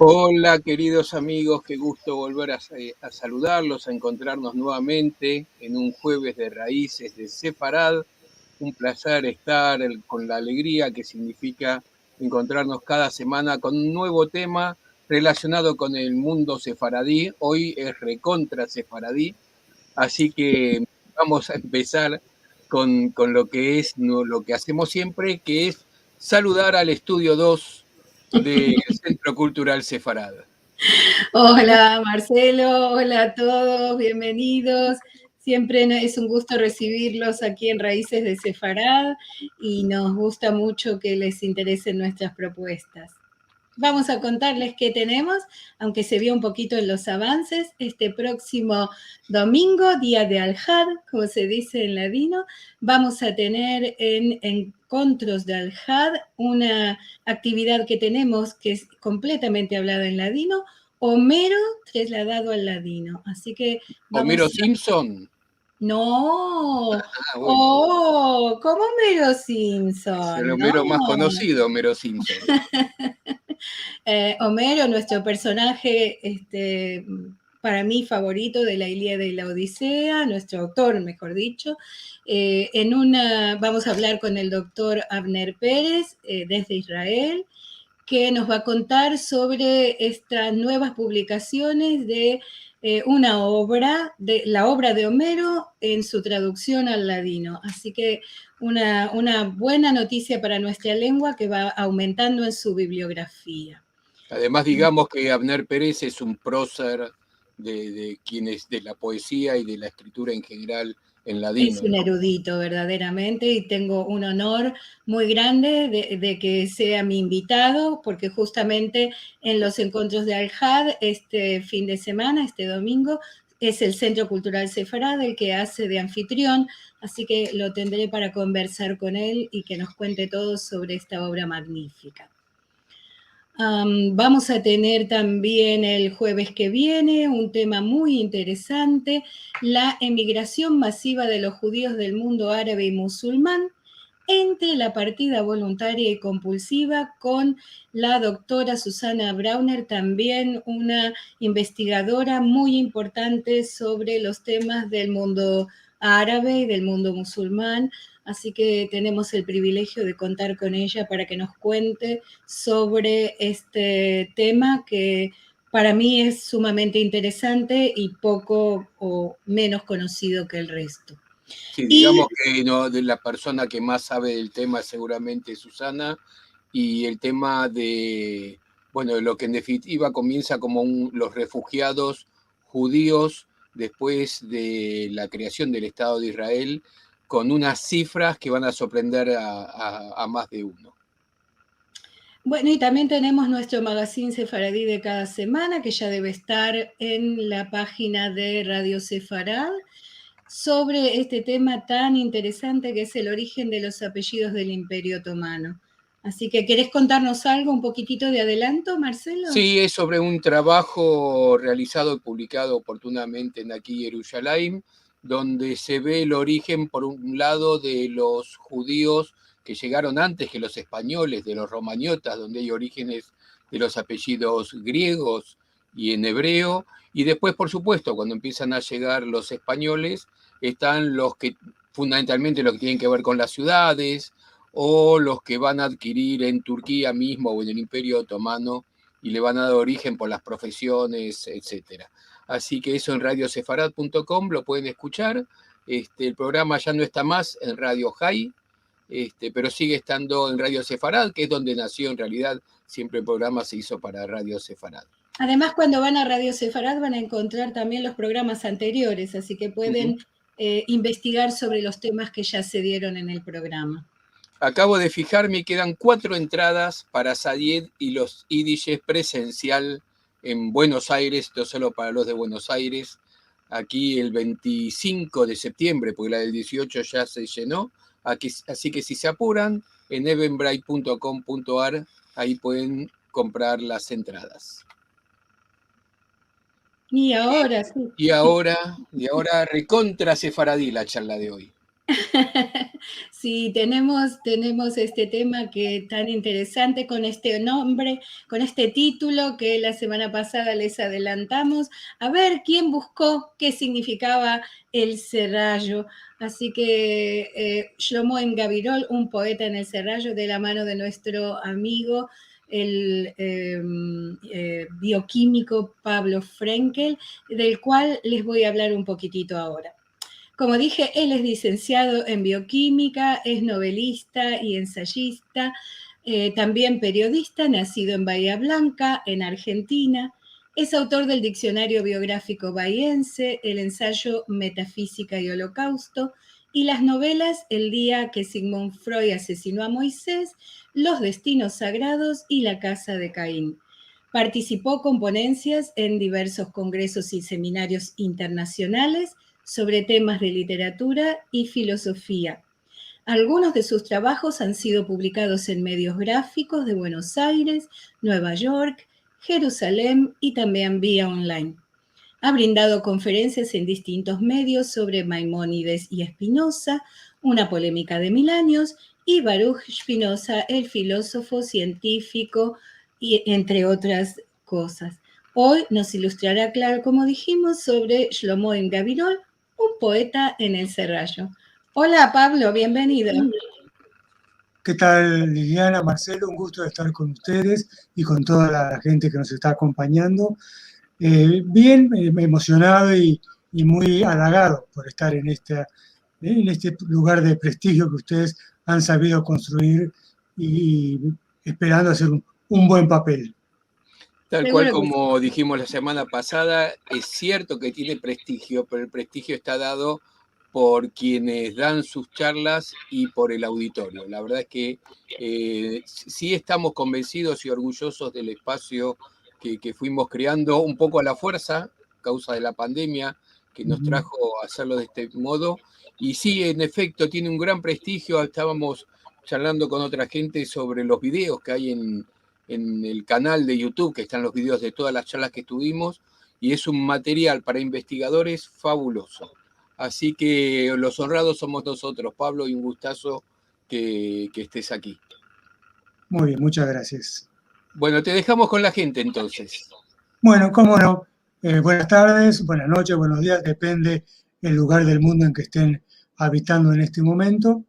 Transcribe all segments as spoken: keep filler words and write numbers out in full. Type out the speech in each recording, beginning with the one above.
Hola, queridos amigos, qué gusto volver a, a saludarlos, a encontrarnos nuevamente en un jueves de Raíces de Sefarad. Un placer estar el, con la alegría que significa encontrarnos cada semana con un nuevo tema relacionado con el mundo sefaradí. Hoy es recontra sefaradí, así que vamos a empezar con, con lo que es, no, lo que hacemos siempre, que es saludar al estudio dos del Centro Cultural Sefarad. Hola, Marcelo, hola a todos, bienvenidos. Siempre no, es un gusto recibirlos aquí en Raíces de Sefarad y nos gusta mucho que les interesen nuestras propuestas. Vamos a contarles qué tenemos, aunque se vio un poquito en los avances. Este próximo domingo, día de Alhad, como se dice en ladino, vamos a tener en Encontros de Alhad una actividad que tenemos que es completamente hablada en ladino, Homero trasladado al ladino. Así que vamos Homero a Simpson. No. Ah, bueno. Oh, ¿cómo Homero Simpson? Es el Homero más No. Conocido, Homero Simpson. Eh, Homero, nuestro personaje, este, para mí favorito de la Ilíada y la Odisea, nuestro autor, mejor dicho. Eh, en una, vamos a hablar con el doctor Avner Pérez, eh, desde Israel, que nos va a contar sobre estas nuevas publicaciones de, eh, una obra, de la obra de Homero en su traducción al ladino. Así que una, una buena noticia para nuestra lengua que va aumentando en su bibliografía. Además, digamos que Avner Pérez es un prócer de, de quienes, de la poesía y de la escritura en general en ladino, Es un ¿no? Erudito, verdaderamente, y tengo un honor muy grande de, de que sea mi invitado, porque justamente en los Encontros de Alhad, este fin de semana, este domingo, es el Centro Cultural Sefarad el que hace de anfitrión, así que lo tendré para conversar con él y que nos cuente todo sobre esta obra magnífica. Am, vamos a tener también el jueves que viene un tema muy interesante, la emigración masiva de los judíos del mundo árabe y musulmán, entre la partida voluntaria y compulsiva, con la doctora Susana Brauner, también una investigadora muy importante sobre los temas del mundo árabe y del mundo musulmán. Así que tenemos el privilegio de contar con ella para que nos cuente sobre este tema que para mí es sumamente interesante y poco o menos conocido que el resto. Sí, Y digamos que no, de la persona que más sabe del tema seguramente es Susana, y el tema de, bueno, de lo que en definitiva comienza como un, los refugiados judíos después de la creación del Estado de Israel, con unas cifras que van a sorprender a, a, a más de uno. Bueno, y también tenemos nuestro magazine sefaradí de cada semana, que ya debe estar en la página de Radio Sefarad, sobre este tema tan interesante que es el origen de los apellidos del Imperio Otomano. Así que, ¿querés contarnos algo, un poquitito de adelanto, Marcelo? Sí, es sobre un trabajo realizado y publicado oportunamente en Aquí Yerushalayim, donde se ve el origen, por un lado, de los judíos que llegaron antes que los españoles, de los romaniotas, donde hay orígenes de los apellidos griegos y en hebreo, y después, por supuesto, cuando empiezan a llegar los españoles, están los que, fundamentalmente los que tienen que ver con las ciudades, o los que van a adquirir en Turquía mismo o en el Imperio Otomano, y le van a dar origen por las profesiones, etcétera. Así que eso en radiosefarad punto com lo pueden escuchar. Este, el programa ya no está más en Radio High, este, pero sigue estando en Radio Sefarad, que es donde nació en realidad, siempre el programa se hizo para Radio Sefarad. Además, cuando van a Radio Sefarad van a encontrar también los programas anteriores, así que pueden, Ujú. eh, investigar sobre los temas que ya se dieron en el programa. Acabo de fijarme y quedan cuatro entradas para Sayed y los Idishes presencial en Buenos Aires, esto solo para los de Buenos Aires, aquí el veinticinco de septiembre, porque la del dieciocho ya se llenó. Aquí, así que si se apuran, en eventbrite punto com punto ar, ahí pueden comprar las entradas. Y ahora, sí. Y ahora, y ahora recontra sefaradí la charla de hoy. Sí, tenemos, tenemos este tema que tan interesante con este nombre, con este título que la semana pasada les adelantamos. A ver, ¿quién buscó qué significaba el serrallo? Así que, eh, Shlomo Em Gavirol, un poeta en el serrallo, de la mano de nuestro amigo, el, em, eh, bioquímico Pablo Frenkel, del cual les voy a hablar un poquitito ahora. Como dije, él es licenciado en bioquímica, es novelista y ensayista, eh, también periodista, nacido en Bahía Blanca, en Argentina. Es autor del diccionario biográfico bahiense, el ensayo Metafísica y Holocausto, y las novelas El día que Sigmund Freud asesinó a Moisés, Los destinos sagrados y La casa de Caín. Participó con ponencias en diversos congresos y seminarios internacionales sobre temas de literatura y filosofía. Algunos de sus trabajos han sido publicados en medios gráficos de Buenos Aires, Nueva York, Jerusalén y también vía online. Ha brindado conferencias en distintos medios sobre Maimónides y Spinoza, una polémica de mil años, y Baruch Spinoza, el filósofo, científico, y entre otras cosas. Hoy nos ilustrará, claro, como dijimos, sobre Shlomo Em Gavirol, un poeta en el serrallo. Hola, Pablo, bienvenido. ¿Qué tal, Liliana, Marcelo? Un gusto de estar con ustedes y con toda la gente que nos está acompañando. Eh, bien, eh, emocionado y, y muy halagado por estar en esta, en este lugar de prestigio que ustedes han sabido construir y, y esperando hacer un, un buen papel. Tal cual como dijimos la semana pasada, es cierto que tiene prestigio, pero el prestigio está dado por quienes dan sus charlas y por el auditorio. La verdad es que, eh, sí estamos convencidos y orgullosos del espacio que, que fuimos creando un poco a la fuerza, causa de la pandemia, que nos trajo a hacerlo de este modo. Y sí, en efecto, tiene un gran prestigio. Estábamos charlando con otra gente sobre los videos que hay en, en el canal de YouTube, que están los videos de todas las charlas que tuvimos, y es un material para investigadores fabuloso. Así que los honrados somos nosotros, Pablo, y un gustazo que, que estés aquí. Muy bien, muchas gracias. Bueno, te dejamos con la gente entonces. Bueno, cómo no. Eh, buenas tardes, buenas noches, buenos días, depende el lugar del mundo en que estén habitando en este momento.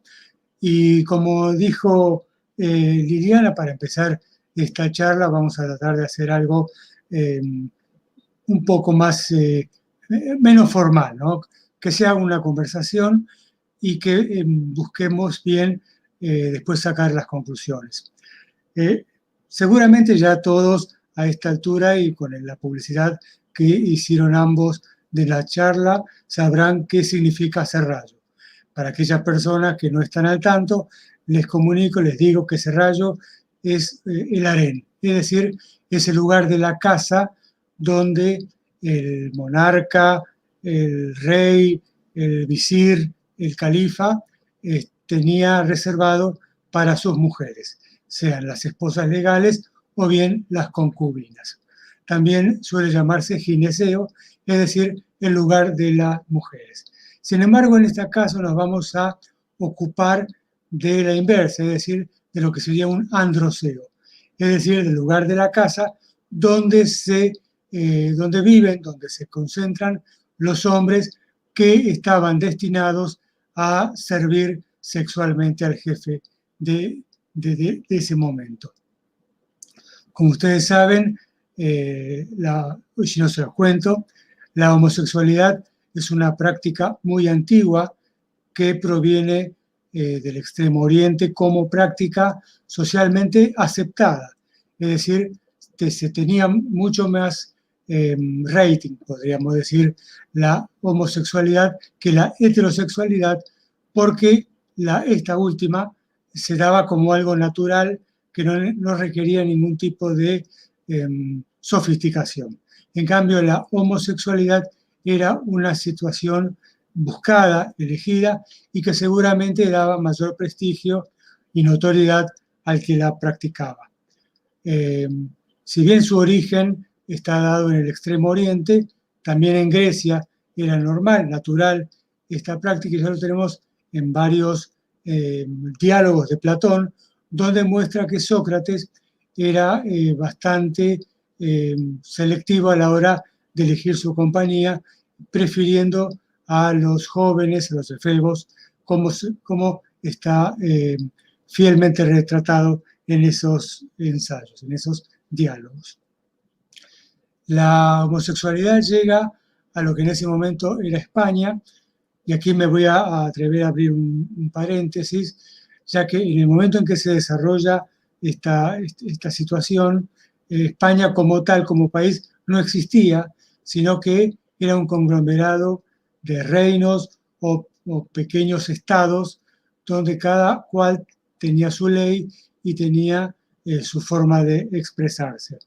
Y como dijo, eh, Liliana, para empezar esta charla vamos a tratar de hacer algo, eh, un poco más, eh, menos formal, ¿no? Que sea una conversación y que, eh, busquemos bien, eh, después sacar las conclusiones. Eh, seguramente ya todos a esta altura y con la publicidad que hicieron ambos de la charla sabrán qué significa serrallo. Para aquellas personas que no están al tanto, les comunico, les digo que serrallo es, eh, el harén, es decir, es el lugar de la casa donde el monarca, el rey, el visir, el califa, eh, tenía reservado para sus mujeres, sean las esposas legales o bien las concubinas. También suele llamarse gineceo, es decir, el lugar de las mujeres. Sin embargo, en este caso nos vamos a ocupar de la inversa, es decir, de lo que sería un androceo, es decir, del lugar de la casa donde se, eh, donde viven, donde se concentran los hombres que estaban destinados a servir sexualmente al jefe de, de, de, de ese momento. Como ustedes saben, eh, la, si no se los cuento, la homosexualidad es una práctica muy antigua que proviene, eh, del Extremo Oriente como práctica socialmente aceptada. Es decir, que se tenía mucho más, eh, rating, podríamos decir, la homosexualidad que la heterosexualidad, porque la, esta última se daba como algo natural que no, no requería ningún tipo de, em, sofisticación. En cambio, la homosexualidad era una situación buscada, elegida, y que seguramente daba mayor prestigio y notoriedad al que la practicaba. Em, si bien su origen está dado en el Extremo Oriente, también en Grecia era normal, natural, esta práctica, y ya lo tenemos en varios eh, dialogos de Platon, donde muestra ke Sócrates era eh, bastante eh, selektivo a la ora de elegir su kompanyia, prefiriendo a los jovenes, a los efebos, komo, komo esta eh, fielmente retratado en esos ensayos, en esos dialogos. La omoseksualidad yega a lo ke en ese momento era Espanya, i aki me vo a, a atrever a avrir un, un parentesis, ya ke en el momento en ke se desaroya esta, est-, esta situasion, eh, Espanya komo tal, komo pais, no egzistia, sino ke era un konglomerado de reinos o, o pekenyos estados, donde kada kual tenia su ley i tenia eh, su forma de ekspresarse.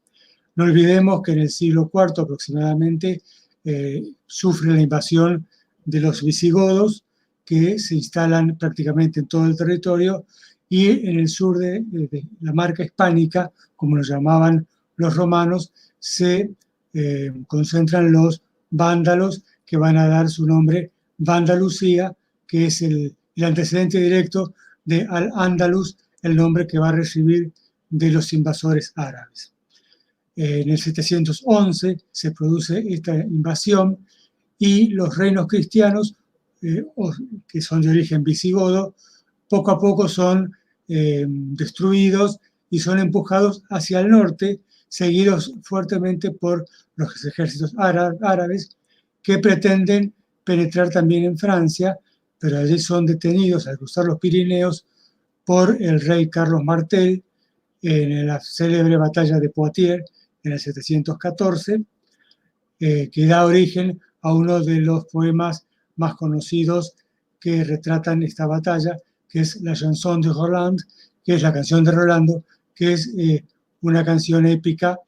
No olvidemos ke en el siglo kuarto aproksimadamente eh, sufre la invazion de los visigodos, ke se instalan praktikamente en todo el territorio, i en el sur de, de la marka ispanika, komo lo yamavan los romanos, se eh, konsentran los vandalos, ke van a dar su nombre Vandalusia, ke es el, el antesedente direkto de Al-Andalus, el nombre ke va a resivir de los invazores arabes. Eh, en el setesientos onze se produse esta invazion i los reinos kristianos, eh, o, ke son de origen visigodo, poko a poko son eh, destruidos i son empujados azia el norte, segidos fuertemente por los ejersitos ara-, arabes, ke pretenden penetrar tambien en Fransia, pero ayi son detenidos al kruzar los Pirineos por el rey Carlos Martel en la selebre bataya de Poitiers en el setesientos katorze, eh, ke da orijen a uno de los poemas mas konosidos ke retratan esta bataya, ke es la Chanson de Roland, ke es la Kansion de Rolando, ke es eh, una kansion epika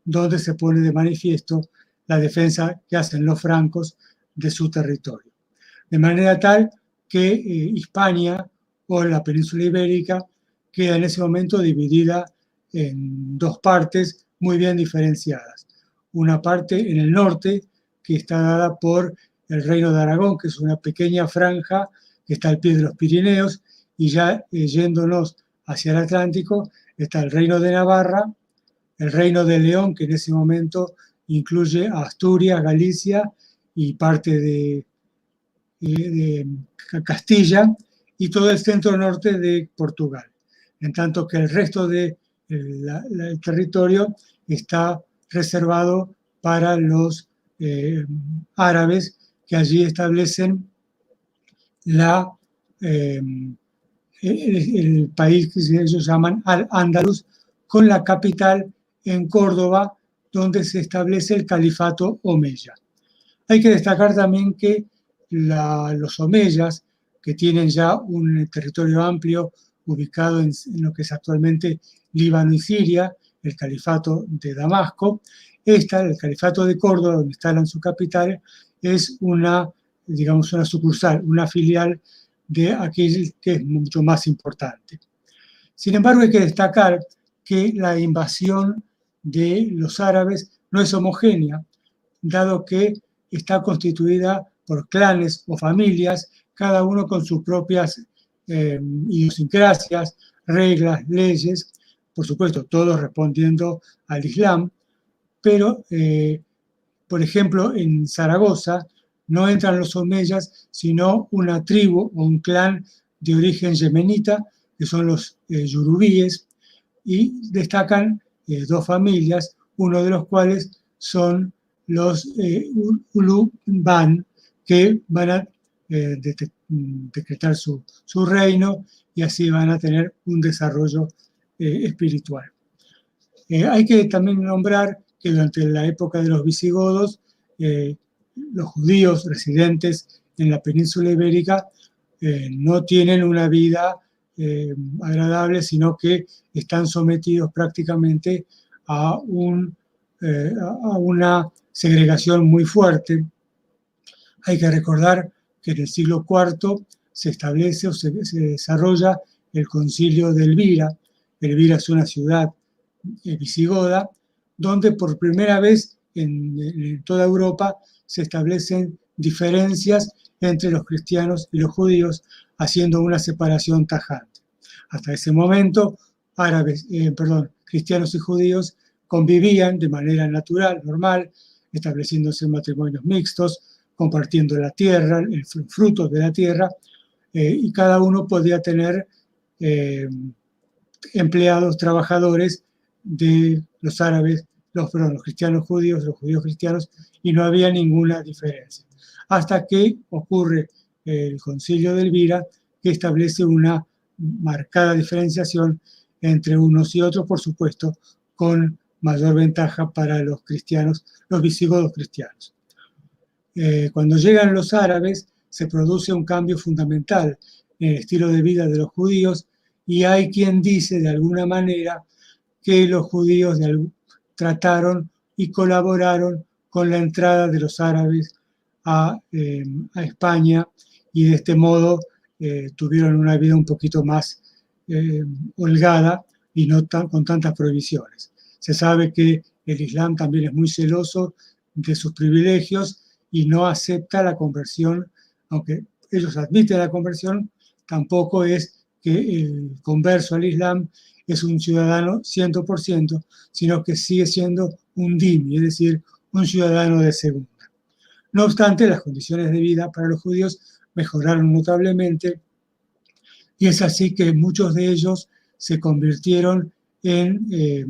donde se pone de manifiesto la defensa ke azen los frankos de su territorio. De manera tal ke eh, Ispania o la peninsula iberika keda en ese momento dividida en dos partes muy bien diferensiadas. Una parte en el norte, ke esta dada por el Reino de Aragon, ke es una pekenya franja ke esta al pie de los Pirineos, i ya eh, yendonos azia el Atlantiko, esta el Reino de Navarra, el Reino de Leon, ke en ese momento inkluye a Asturias, Galicia i parte de, de, de Ka-, Kastiya, i todo el sentro norte de Portugal. En tanto ke el resto de eh, la, la, el territorio esta reservado para los eh, arabes ke ayi establesen la, eh, el, el pais ke eyos yaman Al-Andalus, kon la kapital en Kordoba, donde se establese el kalifato omeya. Ay ke destakar tambien ke la, los omeyas, ke tienen ya un territorio amplio ubikado en, en lo ke es aktualmente Libano i Siria, el kalifato de Damasko, esta, el kalifato de Kordoba, donde instalan su kapital, es una, digamos, una sukursal, una filial de akel ke es mucho mas importante. Sin embargo, ay ke destakar ke la invazion de los arabes no es omogenea, dado ke esta konstituida por klanes o familias, kada uno kon sus propias eh, idiosinkrasias, reglas, leyes, por supuesto, todos respondiendo al Islam, pero, eh, por enshemplo, en Zaragoza no entran los omeyas, sino una tribu o un klan de orijen yemenita, ke son los eh, yurubiyes, i destakan eh, dos familias, uno de los kuales son los eh, Uluban, ke van a eh, de-, dekretar su, su reino i ansi van a tener un desaroyo eh, espiritual. Eh, ay ke tambien nombrar ke durante la epoka de los visigodos, eh, los djudios rezidentes en la peninsula iberika eh, no tienen una vida eh, agradable, sino ke estan sometidos praktikamente a un, eh, a, a una segregasion muy fuerte. Ay ke rekordar ke en el siglo kuarto se establese o se, se desaroya el Konsilio de Elvira. Elvira es una sivdad eh, visigoda, donde por primera vez en, en toda Evropa se establesen diferensias entre los cristianos y los judíos, haciendo una separación tajante. Hasta ese momento, árabes, eh, perdón, cristianos y judíos convivían de manera natural, normal, estableciéndose matrimonios mixtos, compartiendo la tierra, el fru-, fruto de la tierra, eh, y cada uno podía tener, eh, empleados, trabajadores de los árabes, los, perdón, los cristianos judíos, los judíos cristianos, y no había ninguna diferencia. Hasta que ocurre el Concilio de Elvira, que establece una marcada diferenciación entre unos y otros, por supuesto, con mayor ventaja para los cristianos, los visigodos cristianos. Eh, cuando llegan los árabes, se produce un cambio fundamental en el estilo de vida de los judíos, y hay quien dice, de alguna manera, que los judíos de al-, trataron y colaboraron con la entrada de los árabes a, eh, a España, y de este modo, eh, tuvieron una vida un poquito más, eh, holgada y no tan, con tantas prohibiciones. Se sabe que el Islam también es muy celoso de sus privilegios y no acepta la conversión, aunque ellos admiten la conversión, tampoco es que el converso al Islam es un ciudadano cien por ciento, sino que sigue siendo un dhimmi, es decir, un ciudadano de segunda. No obstante, las condiciones de vida para los judíos mejoraron notablemente, y es así que muchos de ellos se convirtieron en, eh,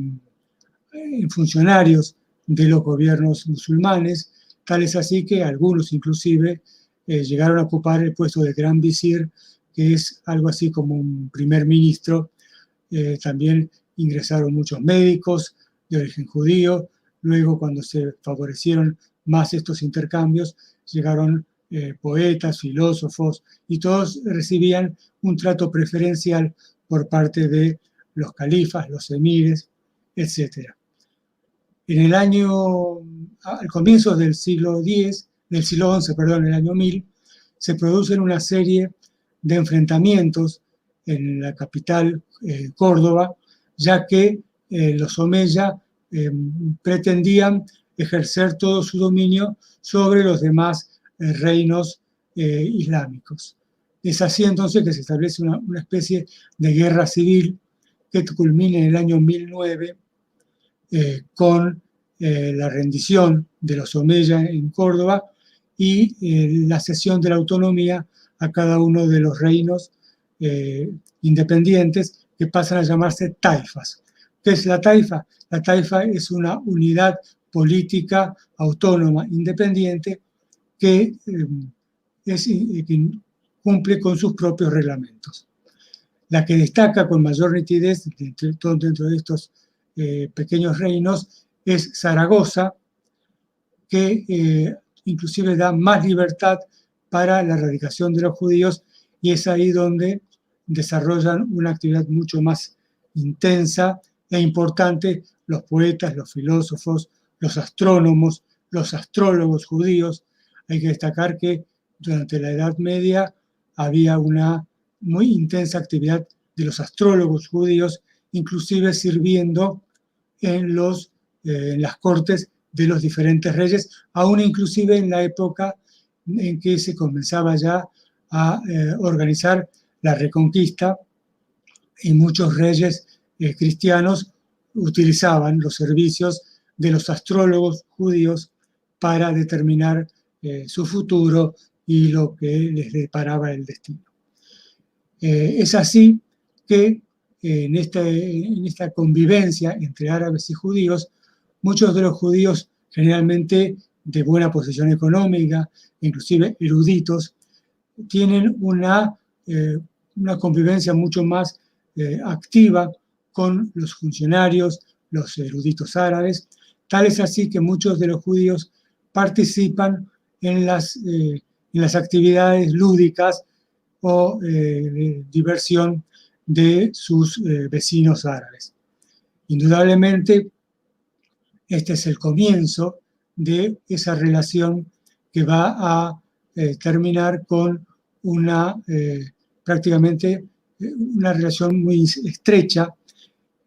en funcionarios de los gobiernos musulmanes, tal es así que algunos inclusive, eh, llegaron a ocupar el puesto de gran visir, que es algo así como un primer ministro. Eh, también ingresaron muchos médicos de origen judío. Luego, cuando se favorecieron más estos intercambios, llegaron, eh, poetas, filósofos, y todos recibían un trato preferencial por parte de los califas, los emires, etcétera. En el año, al comienzo del siglo diez, del siglo once, perdón, el año mil, se producen una serie de enfrentamientos en la capital, eh, Córdoba, ya que, eh, los omeya, eh, pretendían ejercer todo su dominio sobre los demás, eh, reinos, eh, islámicos. Es así entonces que se establece una, una especie de guerra civil que culmina en el año mil nueve, eh, con, eh, la rendición de los omeya en Córdoba y, eh, la cesión de la autonomía a cada uno de los reinos, eh, independientes, que pasan a llamarse taifas. ¿Qué es la taifa? La taifa es una unidad política autónoma, independiente, que, eh, es, eh, que cumple con sus propios reglamentos. La que destaca con mayor nitidez dentro, dentro de estos, eh, pequeños reinos es Zaragoza, que, eh, inclusive da más libertad para la radicación de los judíos, y es ahí donde desarrollan una actividad mucho más intensa e importante los poetas, los filósofos, los astrónomos, los astrólogos judíos. Hay que destacar que durante la Edad Media había una muy intensa actividad de los astrólogos judíos, inclusive sirviendo en los, eh, en las cortes de los diferentes reyes, aun inclusive en la época en que se comenzaba ya a, eh, organizar la Reconquista, y muchos reyes, eh, cristianos utilizaban los servicios de los astrólogos judíos para determinar, eh, su futuro y lo que les deparaba el destino. Eh, es así que, eh, en esta, en esta convivencia entre árabes y judíos, muchos de los judíos, generalmente de buena posición económica, inclusive eruditos, tienen una, eh, una convivencia mucho más, eh, activa con los funcionarios, los eruditos árabes. Tal es así que muchos de los judíos participan en las, eh, en las actividades lúdicas o, eh, de diversión de sus, eh, vecinos árabes. Indudablemente, este es el comienzo de esa relación que va a, eh, terminar con una, eh, prácticamente, eh, una relación muy estrecha,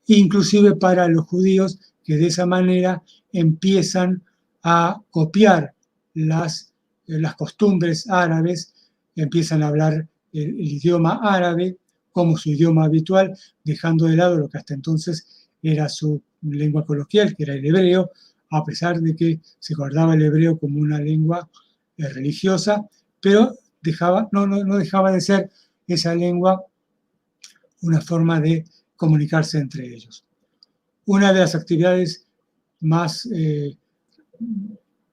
inclusive para los judíos, que de esa manera empiezan a copiar las, eh, las costumbres árabes empiezan a hablar el, el idioma árabe como su idioma habitual, dejando de lado lo que hasta entonces era su lengua coloquial, que era el hebreo, a pesar de que se guardaba el hebreo como una lengua, eh, religiosa, pero dejaba, no, no, no dejaba de ser esa lengua una forma de comunicarse entre ellos. Una de las actividades más, eh,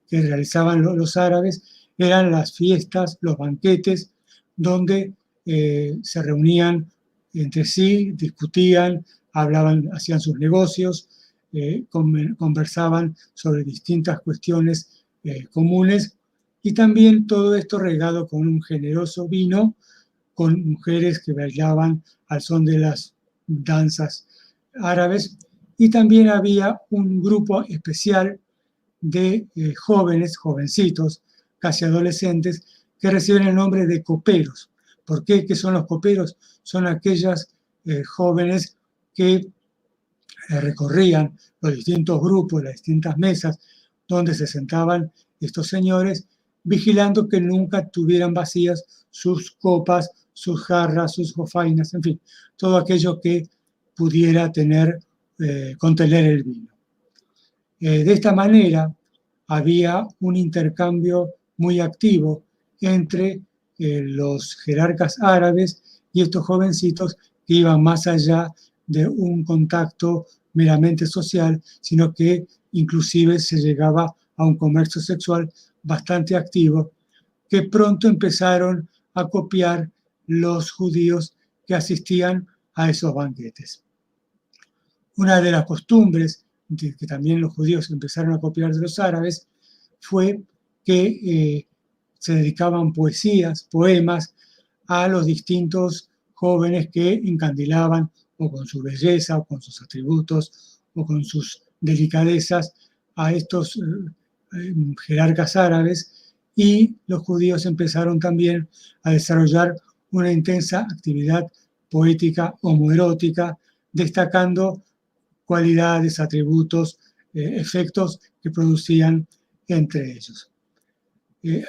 que realizaban lo-, los árabes eran las fiestas, los banquetes, donde, eh, se reunían entre sí, discutían, hablaban, hacían sus negocios, eh, con-, conversaban sobre distintas cuestiones, eh, comunes, y también todo esto regado con un generoso vino, con mujeres que bailaban al son de las danzas árabes, y también había un grupo especial de, eh, jóvenes, jovencitos, casi adolescentes, que reciben el nombre de coperos. ¿Por qué? ¿Qué son los coperos? Son aquellas, eh, jóvenes que, eh, recorrían los distintos grupos, las distintas mesas donde se sentaban estos señores, vigilando que nunca tuvieran vacías sus copas, sus jarras, sus jofainas, en fin, todo aquello que pudiera tener, eh, contener el vino. Eh, de esta manera, había un intercambio muy activo entre, eh, los jerarcas árabes y estos jovencitos que iban más allá de un contacto meramente social, sino que inclusive se llegaba a un comercio sexual bastante activo, que pronto empezaron a copiar los judíos que asistían a esos banquetes. Una de las costumbres de, que también los judíos empezaron a copiar de los árabes fue que, eh, se dedicaban poesías, poemas a los distintos jóvenes que encandilaban o con su belleza o con sus atributos o con sus delicadezas a estos, eh, eh, jerarcas árabes, y los judíos empezaron también a desarrollar una intensa actividad poética homoerótica, destacando cualidades, atributos, eh, efectos que producían entre ellos. Eh,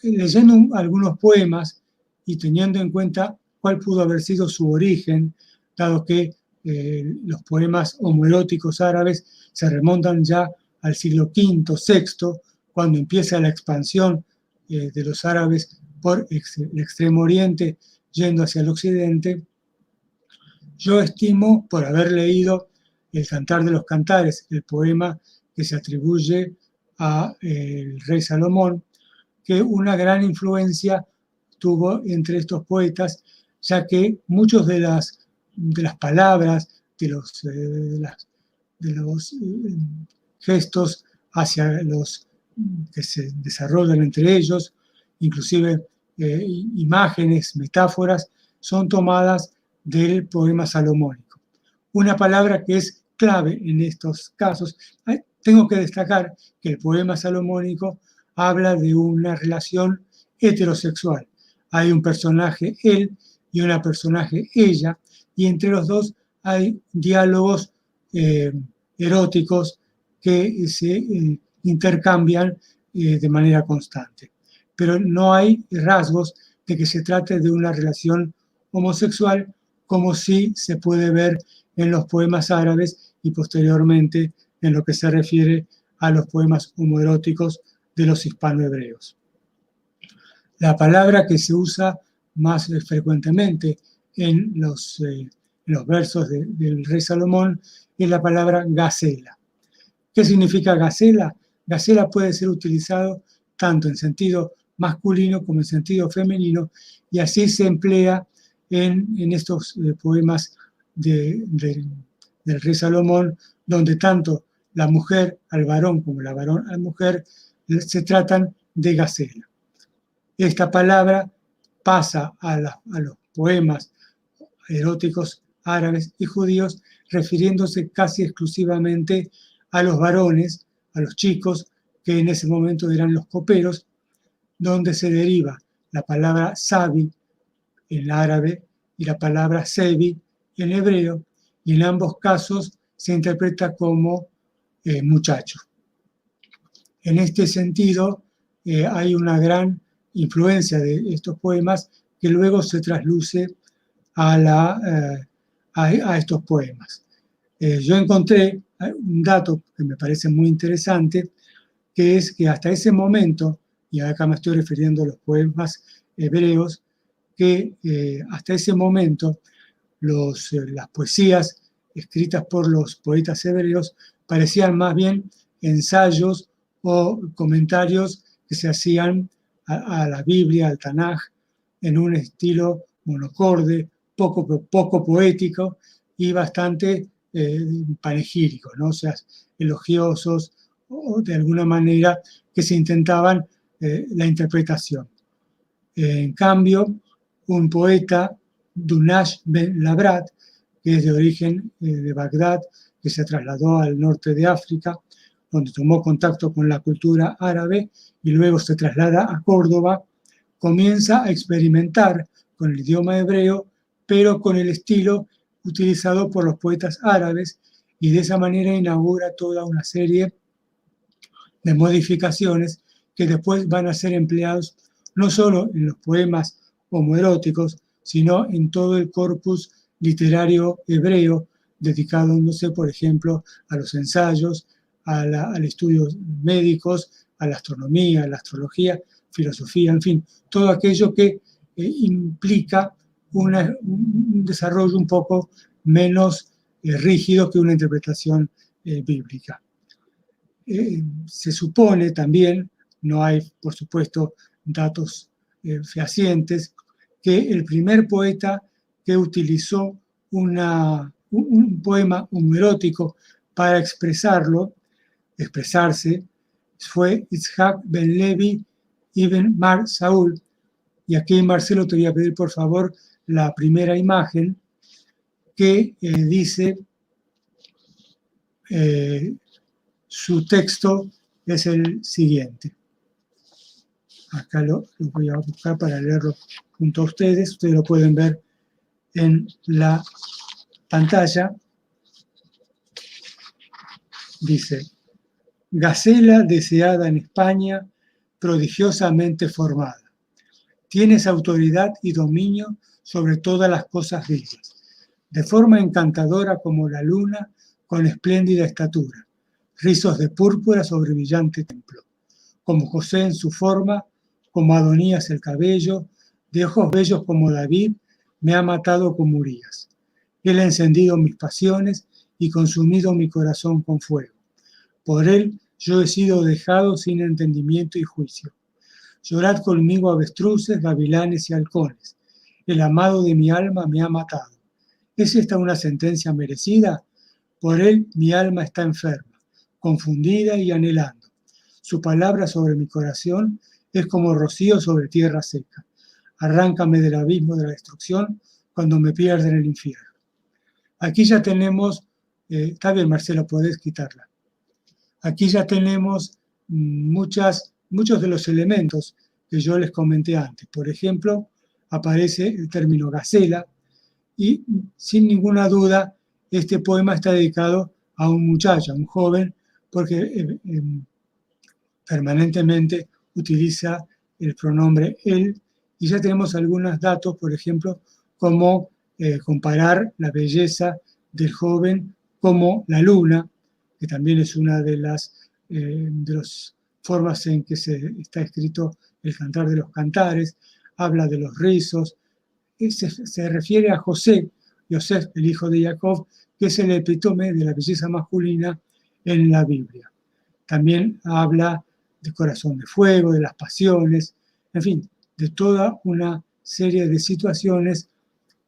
leyendo un, algunos poemas y teniendo en cuenta cuál pudo haber sido su origen, dado que, eh, los poemas homoeróticos árabes se remontan ya al siglo quinto, sexto, cuando empieza la expansión, eh, de los árabes por ex-, el Extremo Oriente, yendo hacia el Occidente, yo estimo, por haber leído El Cantar de los Cantares, el poema que se atribuye a, eh, el rey Salomón, que una gran influencia tuvo entre estos poetas, ya que muchas de las, de las palabras, de los, eh, de las, de los, eh, gestos hacia los que se desarrollan entre ellos, inclusive, eh, i-, imágenes, metáforas, son tomadas del poema salomónico. Una palabra que es clave en estos casos. Ay, tengo que destacar que el poema salomónico habla de una relación heterosexual. Hay un personaje él y una personaje ella, y entre los dos hay diálogos, eh, eróticos que se, eh, intercambian, eh, de manera constante. Pero no hay rasgos de que se trate de una relación homosexual, como sí se puede ver en los poemas árabes y posteriormente en lo que se refiere a los poemas homoeróticos de los hispanohebreos. La palabra que se usa más, eh, frecuentemente en los, eh, en los versos de, del rey Salomón es la palabra gazela. ¿Qué significa gazela? Gazela puede ser utilizado tanto en sentido masculino como en sentido femenino, y así se emplea en, en estos, eh, poemas de, de, del rey Salomón, donde tanto la mujer al varón como la varón a la mujer, eh, se tratan de gazela. Esta palabra pasa a la, a los poemas eróticos árabes y judíos, refiriéndose casi exclusivamente a los varones, a los chicos, que en ese momento eran los coperos, donde se deriva la palabra sabi en árabe y la palabra sebi en hebreo, y en ambos casos se interpreta como, eh, muchacho. En este sentido, eh, hay una gran influencia de estos poemas que luego se trasluce a, la, eh, a, a estos poemas. Eh, yo encontré, eh, un dato que me parece muy interesante, que es que hasta ese momento, y acá me estoy refiriendo a los poemas hebreos, que, eh, hasta ese momento los, eh, las poesías escritas por los poetas hebreos parecían más bien ensayos o comentarios que se hacían a, a la Biblia, al Tanaj, en un estilo monocorde, poco, poco poético y bastante, eh, panegírico, ¿no? O sea, elogiosos o de alguna manera que se intentaban, eh, la interpretación. En cambio, un poeta, Dunash ben Labrat, que es de origen, eh, de Bagdad, que se trasladó al norte de África, donde tomó contacto con la cultura árabe y luego se traslada a Córdoba, comienza a experimentar con el idioma hebreo, pero con el estilo utilizado por los poetas árabes, y de esa manera inaugura toda una serie de modificaciones que después van a ser empleados no solo en los poemas homoeróticos, sino en todo el corpus literario hebreo, dedicado, no sé, por ejemplo, a los ensayos, a la, al estudio médicos, a la astronomía, a la astrología, filosofía, en fin, todo aquello que, eh, implica una, un desarrollo un poco menos, eh, rígido que una interpretación, eh, bíblica. Eh, se supone también, no hay, por supuesto, datos, eh, fehacientes, que el primer poeta que utilizó una, un, un poema homoerótico para expresarlo, expresarse, fue Itzhak ben Levi ibn Mar Saul. Y aquí, Marcelo, te voy a pedir, por favor, la primera imagen que, eh, dice, eh, su texto es el siguiente. Acá lo, lo voy a buscar para leerlo junto a ustedes. Ustedes lo pueden ver en la pantalla. Dice: "Gacela deseada en España, prodigiosamente formada. Tienes autoridad y dominio sobre todas las cosas vivas, de forma encantadora como la luna, con espléndida estatura, rizos de púrpura sobre brillante templo, como José en su forma, como Adonías el cabello, de ojos bellos como David, me ha matado como Urías. Él ha encendido mis pasiones y consumido mi corazón con fuego. Por él yo he sido dejado sin entendimiento y juicio. Llorad conmigo, avestruces, gavilanes y halcones. El amado de mi alma me ha matado. ¿Es esta una sentencia merecida? Por él mi alma está enferma, confundida y anhelando. Su palabra sobre mi corazón es como rocío sobre tierra seca. Arráncame del abismo de la destrucción cuando me pierda en el infierno". Aquí ya tenemos, eh, está bien, Marcelo, podés quitarla. Aquí ya tenemos, mm, muchas, muchos de los elementos que yo les comenté antes. Por ejemplo, aparece el término gacela, y sin ninguna duda este poema está dedicado a un muchacho, a un joven, porque, eh, em, permanentemente utiliza el pronombre él, y ya tenemos algunos datos, por ejemplo, como, eh, comparar la belleza del joven como la luna, que también es una de las, eh, de las formas en que se, está escrito el Cantar de los Cantares, habla de los rizos, eh, se, se refiere a José, Yosef, el hijo de Jacob, que es el epítome de la belleza masculina en la Biblia. También habla del corazón de fuego, de las pasiones, en fin, de toda una serie de situaciones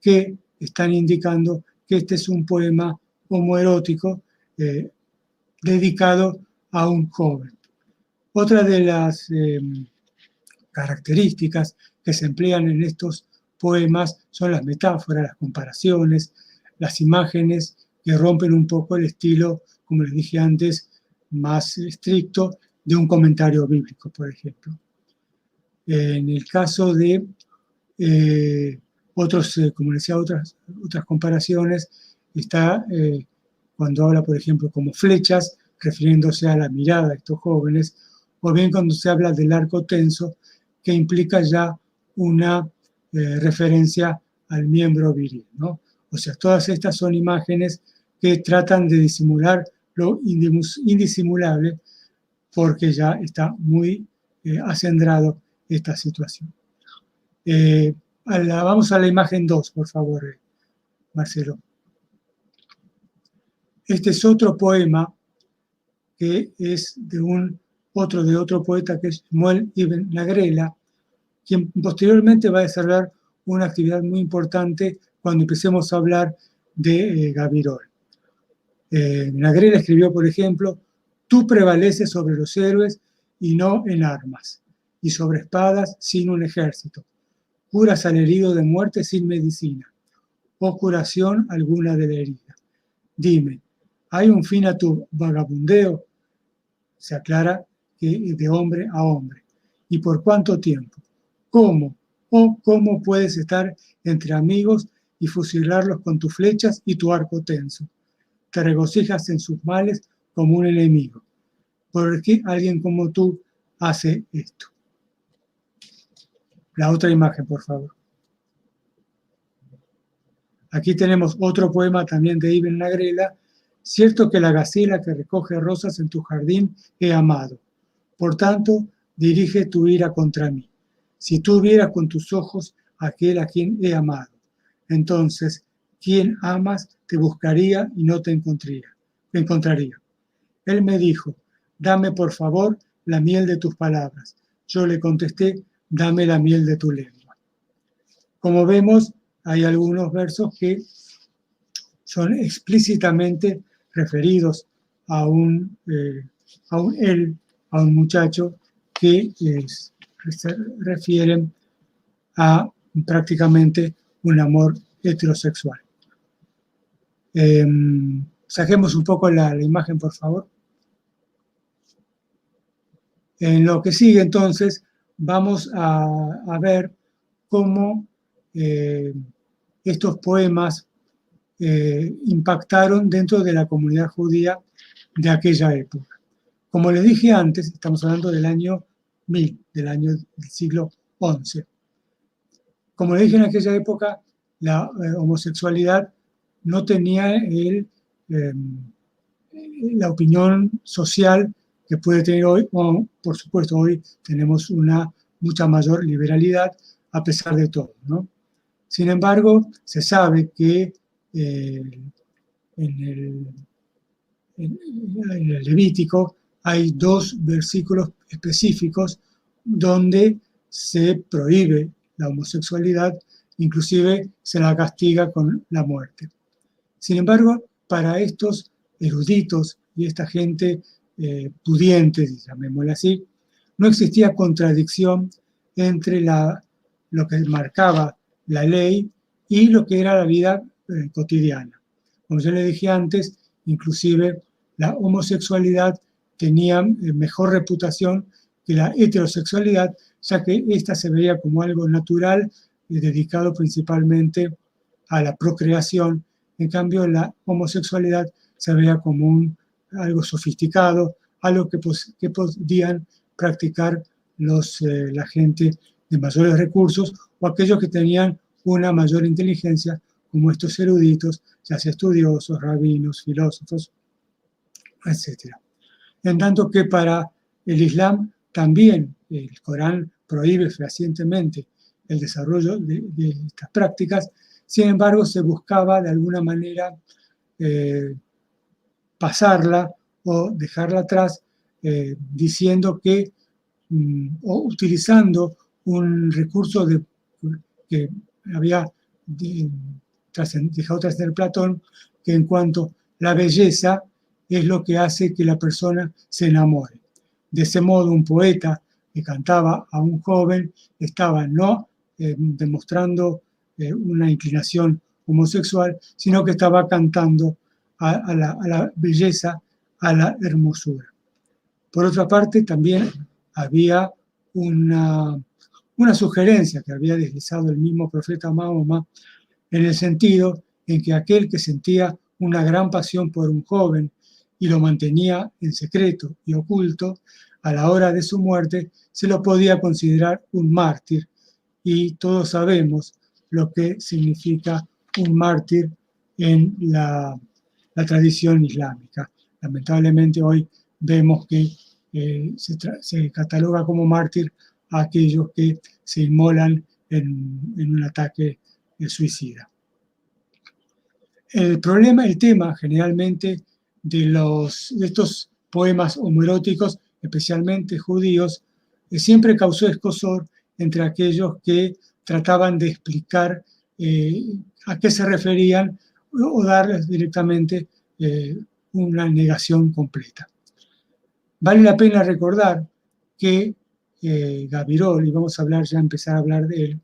que están indicando que este es un poema homoerótico, eh, dedicado a un joven. Otra de las, eh, características que se emplean en estos poemas son las metáforas, las comparaciones, las imágenes que rompen un poco el estilo, como les dije antes, más estricto de un comentario bíblico, por ejemplo. En el caso de, eh, otros, eh, como decía, otras, otras comparaciones, está, eh, cuando habla, por ejemplo, como flechas, refiriéndose a la mirada de estos jóvenes, o bien cuando se habla del arco tenso, que implica ya una, eh, referencia al miembro viril, ¿no? O sea, todas estas son imágenes que tratan de disimular lo indimus-, indisimulable, porque ya está muy, eh, acendrado esta situación. Eh, a la, vamos a la imagen dos, por favor, eh, Marcelo. Este es otro poema que es de un, otro, de otro poeta, que es Shmuel Ibn Nagrela, quien posteriormente va a desarrollar una actividad muy importante cuando empecemos a hablar de, eh, Gavirol. Eh, Nagrela escribió, por ejemplo: "Tú prevaleces sobre los héroes y no en armas, y sobre espadas sin un ejército. Curas al herido de muerte sin medicina, o curación alguna de la herida. Dime, ¿hay un fin a tu vagabundeo?". Se aclara que de hombre a hombre. ¿Y por cuánto tiempo? ¿Cómo? ¿O cómo puedes estar entre amigos y fusilarlos con tus flechas y tu arco tenso? Te regocijas en sus males como un enemigo. ¿Por qué alguien como tú hace esto? La otra imagen, por favor. Aquí tenemos otro poema también de Ibn Nagrela: "Cierto que la gacela que recoge rosas en tu jardín he amado. Por tanto, dirige tu ira contra mí. Si tú vieras con tus ojos a aquel a quien he amado, entonces quien amas te buscaría y no te encontraría, te encontraría". Él me dijo: "Dame, por favor, la miel de tus palabras". Yo le contesté: "Dame la miel de tu lengua". Como vemos, hay algunos versos que son explícitamente referidos a un, eh, a un él, a un muchacho que, eh, se refieren a prácticamente un amor heterosexual. Em, saquemos un poco la, la imagen, por favor. En lo que sigue, entonces, vamos a, a ver cómo, eh, estos poemas, eh, impactaron dentro de la comunidad judía de aquella época. Como les dije antes, estamos hablando del año mil, del año del siglo once. Como les dije, en aquella época, la, eh, homosexualidad no tenía el, em, la opinión social que puede tener hoy, o, por supuesto, hoy tenemos una mucha mayor liberalidad, a pesar de todo, ¿no? Sin embargo, se sabe que, eh, en el, en, en el Levítico hay dos versículos específicos donde se prohíbe la homosexualidad, inclusive se la castiga con la muerte. Sin embargo, para estos eruditos y esta gente, eh, pudiente, llamémosla así, no existía contradicción entre la, lo que marcaba la ley y lo que era la vida, eh, cotidiana. Como yo le dije antes, inclusive la homosexualidad tenía, eh, mejor reputación que la heterosexualidad, ya que esta se veía como algo natural y dedicado principalmente a la procreación. En cambio, la homosexualidad se veía como un, algo sofisticado, algo que pos-, que podían practicar los, eh, la gente de mayores recursos o aquellos que tenían una mayor inteligencia, como estos eruditos, ya sea estudiosos, rabinos, filósofos, etcétera. En tanto que para el Islam también el Corán prohíbe fehacientemente el desarrollo de, de estas prácticas, sin embargo, se buscaba de alguna manera, eh, pasarla o dejarla atrás, eh, diciendo que, mm, o utilizando un recurso de, que había de, trascend-, dejado trascender Platón, que en cuanto la belleza es lo que hace que la persona se enamore. De ese modo, un poeta que cantaba a un joven estaba no, eh, demostrando, eh, una inclinación homosexual, sino que estaba cantando a, a la, a la belleza, a la hermosura. Por otra parte, también había una, una sugerencia que había deslizado el mismo profeta Mahoma, en el sentido en que aquel que sentía una gran pasión por un joven y lo mantenía en secreto y oculto, a la hora de su muerte se lo podía considerar un mártir, y todos sabemos lo que significa un mártir en la, la tradición islámica. Lamentablemente hoy vemos que, eh, se tra-, se cataloga como mártir a aquellos que se inmolan en, en un ataque, eh, suicida. El problema, el tema generalmente de los, de estos poemas homoeróticos, especialmente judíos, eh, siempre causó escozor entre aquellos que trataban de explicar, eh, a qué se referían o, o darles directamente, eh, una negación completa. Vale la pena recordar que, eh, Gabirol, y vamos a hablar, ya empezar a hablar de él,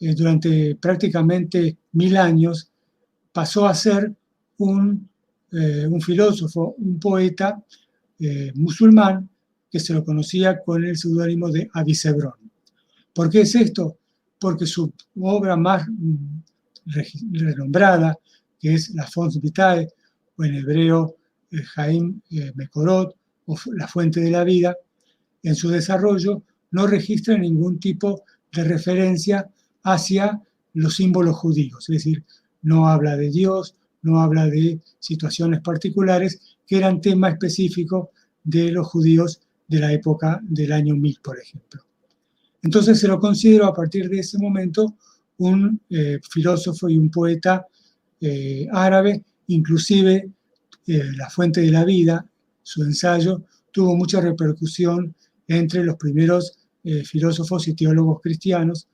eh, durante prácticamente mil años, pasó a ser un, eh, un filósofo, un poeta, eh, musulmán, que se lo conocía con el seudónimo de Avicebrón. ¿Por qué es esto? Porque su obra más, mm, regi-, renombrada, que es la Fons Vitae, o en hebreo, eh, Haim, eh, Mekorot, o fu-, la fuente de la vida, en su desarrollo no registra ningún tipo de referencia hacia los símbolos judíos, es decir, no habla de Dios, no habla de situaciones particulares que eran tema específico de los judíos de la época del año mil, por ejemplo. Entonces se lo consideró a partir de ese momento un, eh, filósofo y un poeta, eh, árabe, inclusive, eh, La fuente de la vida, su ensayo, tuvo mucha repercusión entre los primeros, eh, filósofos y teólogos cristianos,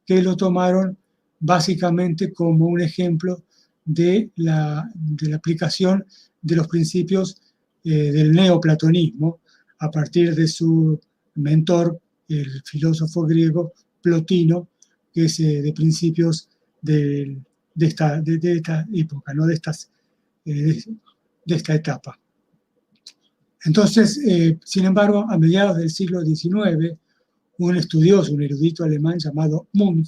que lo tomaron básicamente como un ejemplo de la, de la aplicación de los principios, eh, del neoplatonismo a partir de su mentor, el filósofo griego Plotino, que es, eh, de principios del, de esta, de, de esta época, ¿no? De estas, eh, de, de esta etapa. Entonces, eh, sin embargo, a mediados del siglo diecinueve, un estudioso, un erudito alemán llamado Munk,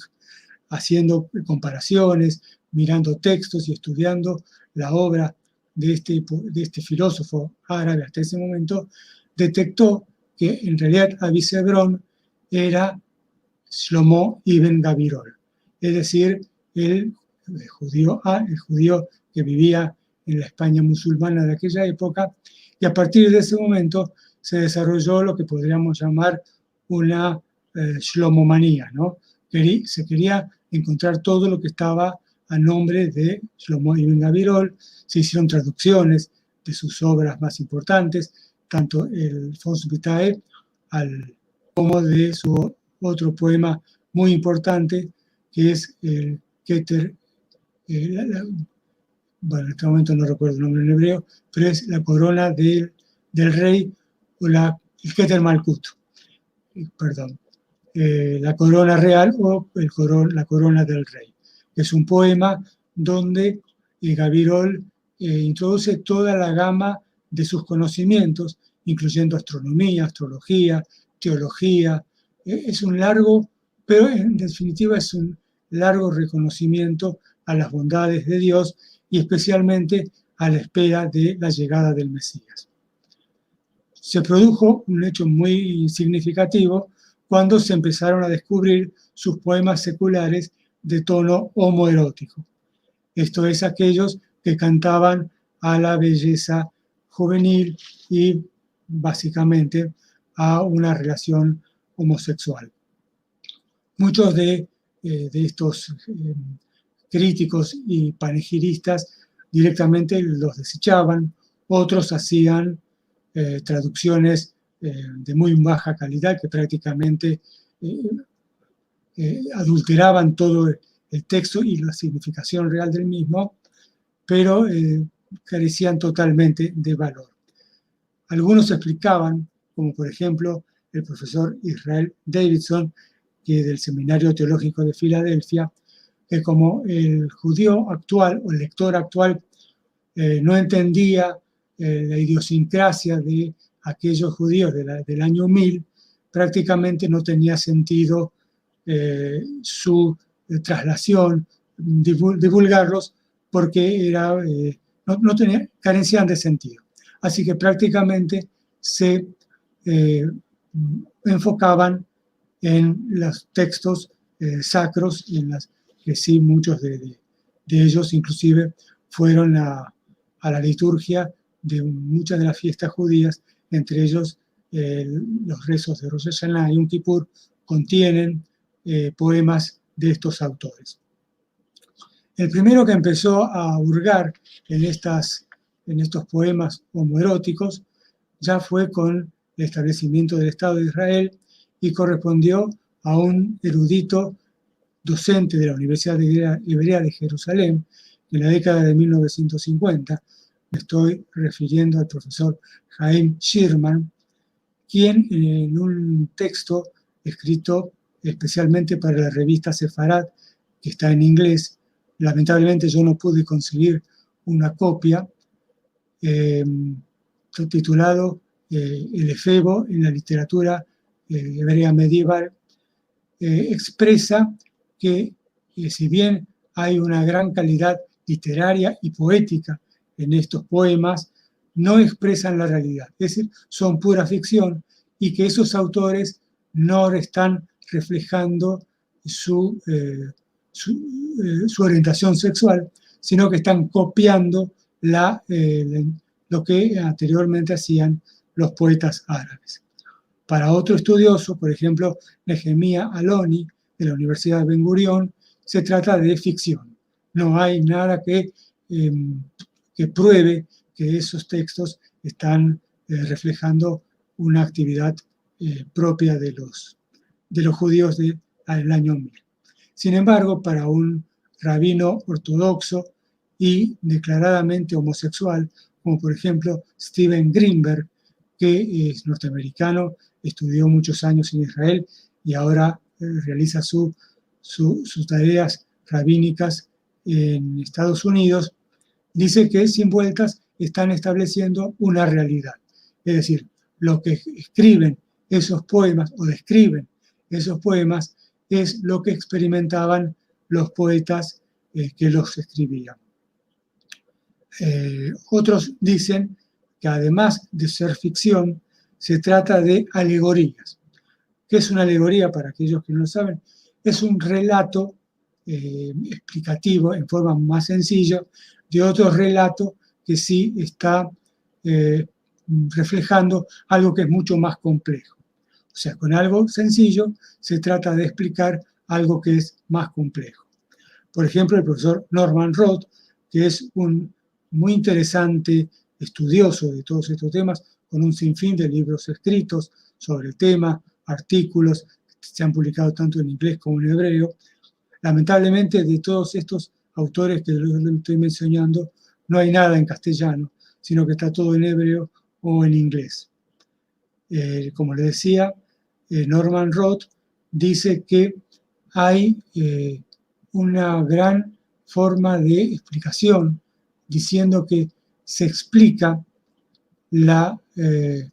haciendo comparaciones, mirando textos y estudiando la obra de este po-, de este filósofo árabe hasta ese momento, detectó que en realidad Avicebrón era Shlomo ibn Gabirol, es decir, el, el judío, ah, el judío que vivía en la España musulmana de aquella época, y a partir de ese momento se desarrolló lo que podríamos llamar una, eh, shlomomanía, ¿no? Queri-, se quería encontrar todo lo que estaba a nombre de Shlomo ibn Gabirol, se hicieron traducciones de sus obras más importantes, tanto el Fons Vitae al, como de su otro poema muy importante, que es el Keter, eh, la, la, bueno, en este momento no recuerdo el nombre en hebreo, pero es la corona del, del rey, o la, el Keter Malkut, eh, perdón, eh, la corona real o el coron-, la corona del rey. Es un poema donde, eh, Gabirol, eh, introduce toda la gama de sus conocimientos, incluyendo astronomía, astrología, teología. Eh, es un largo, pero en definitiva es un largo reconocimiento a las bondades de Dios y especialmente a la espera de la llegada del Mesías. Se produjo un hecho muy significativo cuando se empezaron a descubrir sus poemas seculares de tono homoerótico, esto es, aquellos que cantaban a la belleza juvenil y básicamente a una relación homosexual. Muchos de, eh, de estos, eh, críticos y panegiristas directamente los desechaban, otros hacían, eh, traducciones, eh, de muy baja calidad que prácticamente, eh, eh, adulteraban todo el texto y la significación real del mismo, pero, eh, carecían totalmente de valor. Algunos explicaban, como por ejemplo el profesor Israel Davidson, que del Seminario Teológico de Filadelfia, que como el judío actual o el lector actual, eh, no entendía, eh, la idiosincrasia de aquellos judíos de la, del año mil, prácticamente no tenía sentido, eh, su, eh, traslación, divul-, divulgarlos, porque era, eh, no, no tenía, carecían de sentido. Así que prácticamente se eh, enfocaban en los textos eh, sacros, en las que sí muchos de, de, de ellos inclusive fueron a, a la liturgia de muchas de las fiestas judías, entre ellos eh, los rezos de Rosh Hashanah y Yom Kippur contienen eh, poemas de estos autores. El primero que empezó a hurgar en, estas, en estos poemas homoeróticos ya fue con el establecimiento del Estado de Israel y correspondió a un erudito docente de la Universidad Hebrea, Hebrea de Jerusalén, en la década de mil novecientos cincuenta. Me estoy refiriendo al profesor Haim Sherman, quien en un texto escrito especialmente para la revista Sefarad, que está en inglés, lamentablemente yo no pude conseguir una copia, eh, titulado eh, El efebo en la literatura eh, hebrea medieval, eh, expresa que, eh, si bien hay una gran calidad literaria y poética en estos poemas, no expresan la realidad, es decir, son pura ficción y que esos autores no están reflejando su, eh, su, eh, su orientación sexual, sino que están copiando la, eh, lo que anteriormente hacían los poetas árabes. Para otro estudioso, por ejemplo, Nehemiah Aloni, de la Universidad de Ben Gurión, se trata de ficción. No hay nada que, eh, que pruebe que esos textos están eh, reflejando una actividad eh, propia de los, de los judíos del año mil. Sin embargo, para un rabino ortodoxo y declaradamente homosexual, como por ejemplo Steven Greenberg, que es norteamericano, estudió muchos años en Israel y ahora eh, realiza su, su, sus tareas rabínicas en Estados Unidos, dice que Sin Vueltas están estableciendo una realidad. Es decir, lo que escriben esos poemas o describen esos poemas es lo que experimentaban los poetas eh, que los escribían. Eh, otros dicen que además de ser ficción, se trata de alegorías. ¿Qué es una alegoría? Para aquellos que no lo saben, es un relato eh, explicativo en forma más sencilla de otro relato que sí está eh, reflejando algo que es mucho más complejo. O sea, con algo sencillo se trata de explicar algo que es más complejo. Por ejemplo, el profesor Norman Roth, que es un muy interesante estudioso de todos estos temas, con un sinfín de libros escritos sobre el tema, artículos, se han publicado tanto en inglés como en hebreo. Lamentablemente, de todos estos autores que les estoy mencionando, no hay nada en castellano, sino que está todo en hebreo o en inglés. Eh, como les decía, eh, Norman Roth dice que hay eh, una gran forma de explicación, diciendo que se explica la, eh,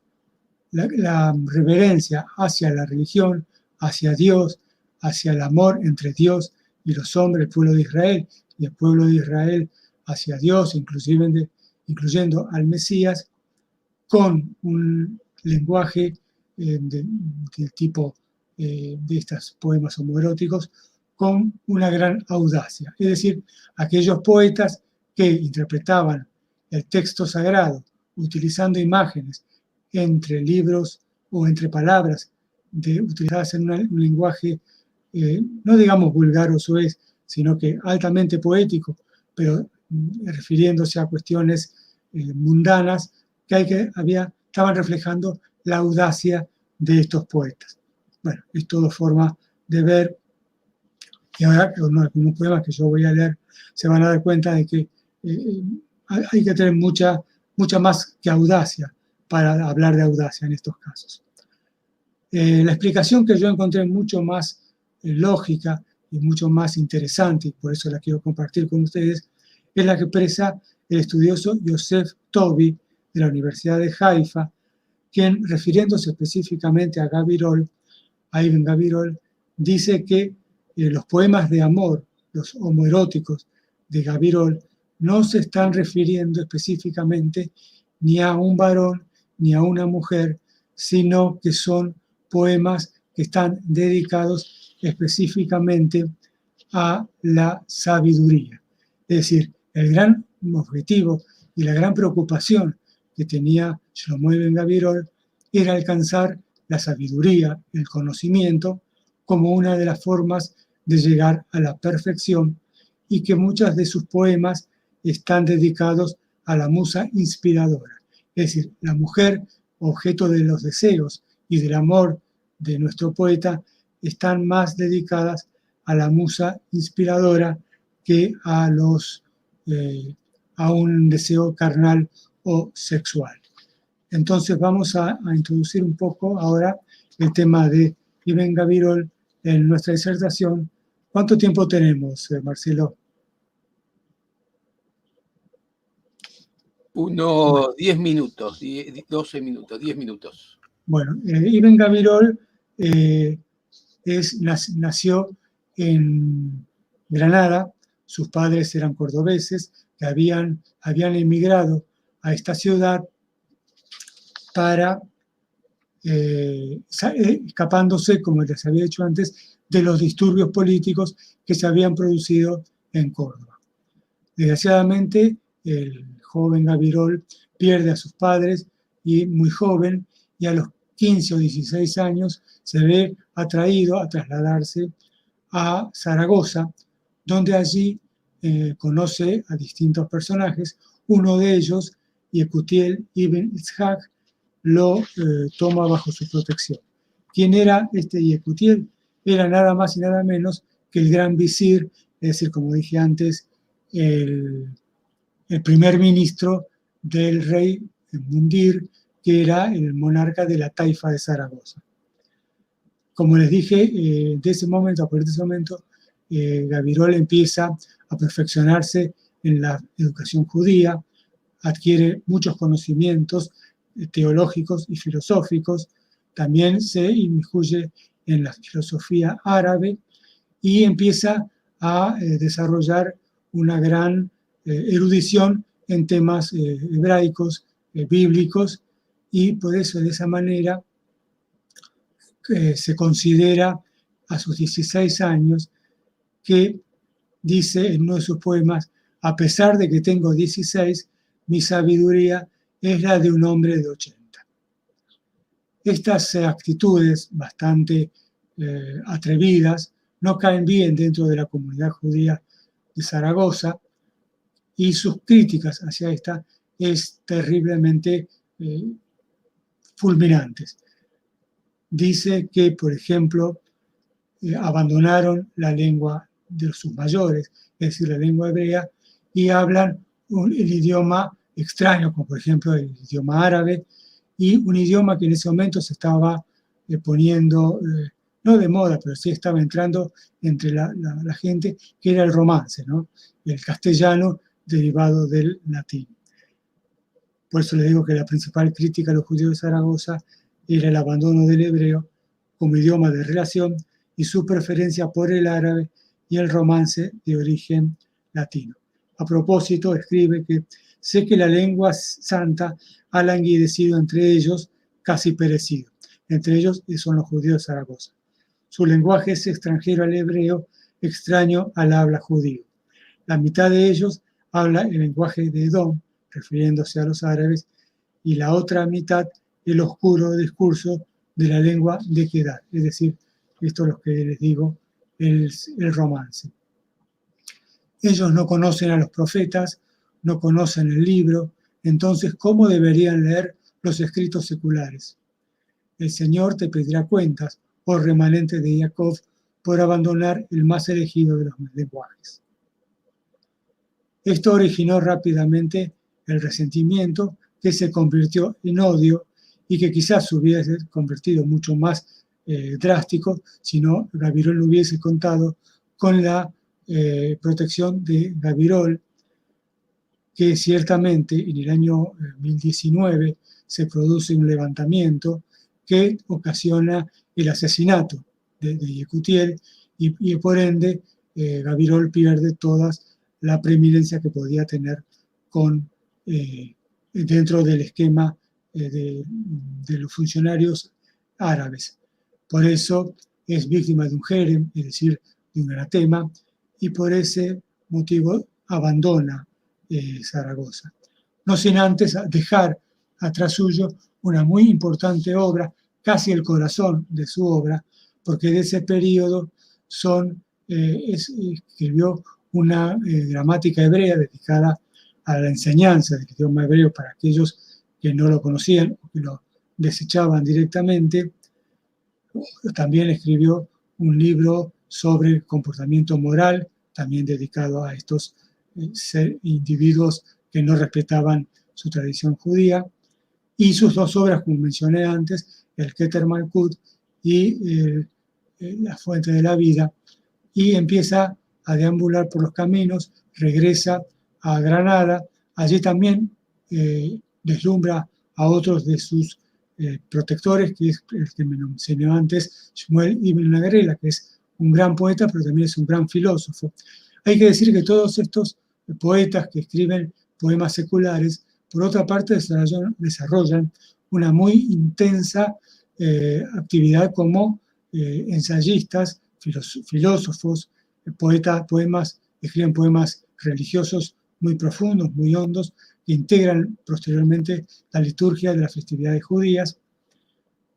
la, la reverencia hacia la religión, hacia Dios, hacia el amor entre Dios y los hombres, el pueblo de Israel, y el pueblo de Israel hacia Dios, inclusive de, incluyendo al Mesías, con un lenguaje eh, de, del tipo eh, de estos poemas homoeróticos, con una gran audacia. Es decir, aquellos poetas que interpretaban el texto sagrado utilizando imágenes entre libros o entre palabras de, utilizadas en una, un lenguaje, eh, no digamos vulgar o soez, sino que altamente poético, pero mm, refiriéndose a cuestiones eh, mundanas, que, hay que había, estaban reflejando la audacia de estos poetas. Bueno, es todo forma de ver, y ahora con algunos poemas que yo voy a leer se van a dar cuenta de que eh, hay que tener mucha, mucha más que audacia para hablar de audacia en estos casos. Eh, la explicación que yo encontré mucho más eh, lógica y mucho más interesante, y por eso la quiero compartir con ustedes, es la que expresa el estudioso Yosef Tobi de la Universidad de Haifa, quien, refiriéndose específicamente a Gabirol, a Ibn Gabirol, dice que eh, los poemas de amor, los homoeróticos de Gabirol, no se están refiriendo específicamente ni a un varon ni a una mujer, sino que son poemas que están dedicados específicamente a la sabiduría. Es decir, el gran objetivo y la gran preocupación que tenía Shlomo Ibn Gabirol era alcanzar la sabiduría, el conocimiento, como una de las formas de llegar a la perfección, y que muchos de sus poemas están dedicados a la musa inspiradora, es decir, la mujer objeto de los deseos y del amor de nuestro poeta, están más dedicadas a la musa inspiradora que a los, eh, a un deseo carnal o sexual. Entonces vamos a, a introducir un poco ahora el tema de Ibn Gabirol en nuestra disertación. ¿Cuánto tiempo tenemos, eh, Marcelo? Unos diez minutos, die-, doce minutos, diez minutos. Bueno, eh, Ibn Gabirol, eh, es, nas-, nació en Granada. Sus padres eran cordobeses que habían, habían emigrado a esta ciudad para, eh, sa-, eh, escapándose, como les había dicho antes, de los disturbios políticos que se habían producido en Córdoba. Desgraciadamente, el joven Gabirol pierde a sus padres y muy joven, y a los quince o dieciséis años se ve atraído a trasladarse a Zaragoza, donde allí, eh, conoce a distintos personajes. Uno de ellos, Yekutiel Ibn Itzhak, lo, eh, toma bajo su protección. ¿Quién era este Yekutiel? Era nada más y nada menos que el gran visir, es decir, como dije antes, el, el primer ministro del rey Mundir, que era el monarca de la taifa de Zaragoza. Como les dije, eh, de ese momento, a partir de ese momento, eh, Gabirol empieza a perfeccionarse en la educación judía, adquiere muchos conocimientos, eh, teológicos y filosóficos, también se inmiscuye en la filosofía árabe y empieza a, eh, desarrollar una gran, eh, erudición en temas, eh, hebraicos, eh, bíblicos, y por eso, de esa manera, eh, se considera a sus dieciséis años que dice en uno de sus poemas: "A pesar de que tengo dieciséis, mi sabiduría es la de un hombre de ochenta". Estas, eh, actitudes bastante, eh, atrevidas no caen bien dentro de la comunidad judía de Zaragoza, y sus críticas hacia esta es terriblemente, eh, fulminantes. Dice que, por ejemplo, eh, abandonaron la lengua de sus mayores, es decir, la lengua hebrea, y hablan un, el idioma extraño, como por ejemplo el idioma árabe, y un idioma que en ese momento se estaba, eh, poniendo, eh, no de moda, pero sí estaba entrando entre la, la, la gente, que era el romance, ¿no? El castellano derivado del latín. Por eso les digo que la principal crítica a los judíos de Zaragoza era el abandono del hebreo como idioma de relación y su preferencia por el árabe y el romance de origen latino. A propósito, escribe que: "Sé que la lengua santa ha languidecido entre ellos, casi perecido". Entre ellos, eh, son los judíos de Zaragoza. "Su lenguaje es extranjero al hebreo, extraño al habla judío. La mitad de ellos habla el lenguaje de Edom", refiriéndose a los árabes, "y la otra mitad el oscuro discurso de la lengua de Kedar", es decir, esto es lo que les digo, el, el romance. "Ellos no conocen a los profetas, no conocen el libro, entonces, ¿cómo deberían leer los escritos seculares? El Señor te pedirá cuentas, oh remanente de Jacob, por abandonar el más elegido de los lenguajes". Esto originó rápidamente el resentimiento que se convirtió en odio y que quizás se hubiese convertido mucho más, eh, drástico si no Gabirol no hubiese contado con la, eh, protección de Gabirol, que ciertamente en el año, eh, mil diecinueve se produce un levantamiento que ocasiona el asesinato de, de Yekutiel y, y por ende, eh, Gabirol pierde toda la preeminencia que podía tener con, eh, dentro del esquema, eh, de, de los funcionarios árabes. Por eso es víctima de un jerem, es decir, de un anatema, y por ese motivo abandona, eh, Zaragoza. No sin antes dejar atrás suyo una muy importante obra, casi el corazón de su obra, porque de ese periodo son, eh, es, escribió una, eh, gramática hebrea dedicada a la enseñanza del idioma hebreo para aquellos que no lo conocían o que lo desechaban directamente. También escribió un libro sobre comportamiento moral, también dedicado a estos, eh, ser-, individuos que no respetaban su tradición judía. Y sus dos obras, como mencioné antes, el Keter Malkut y, eh, eh, La Fuente de la Vida, y empieza a deambular por los caminos, regresa a Granada, allí también, eh, deslumbra a otros de sus, eh, protectores, que es el que me mencioné antes, Shmuel Ibn Nagrela, que es un gran poeta, pero también es un gran filósofo. Hay que decir que todos estos poetas que escriben poemas seculares, por otra parte, desarrollan, desarrollan una muy intensa, eh, actividad como, eh, ensayistas, filos-, filósofos, poetas, poemas, escriben poemas religiosos muy profundos, muy hondos, que integran posteriormente la liturgia de las festividades judías.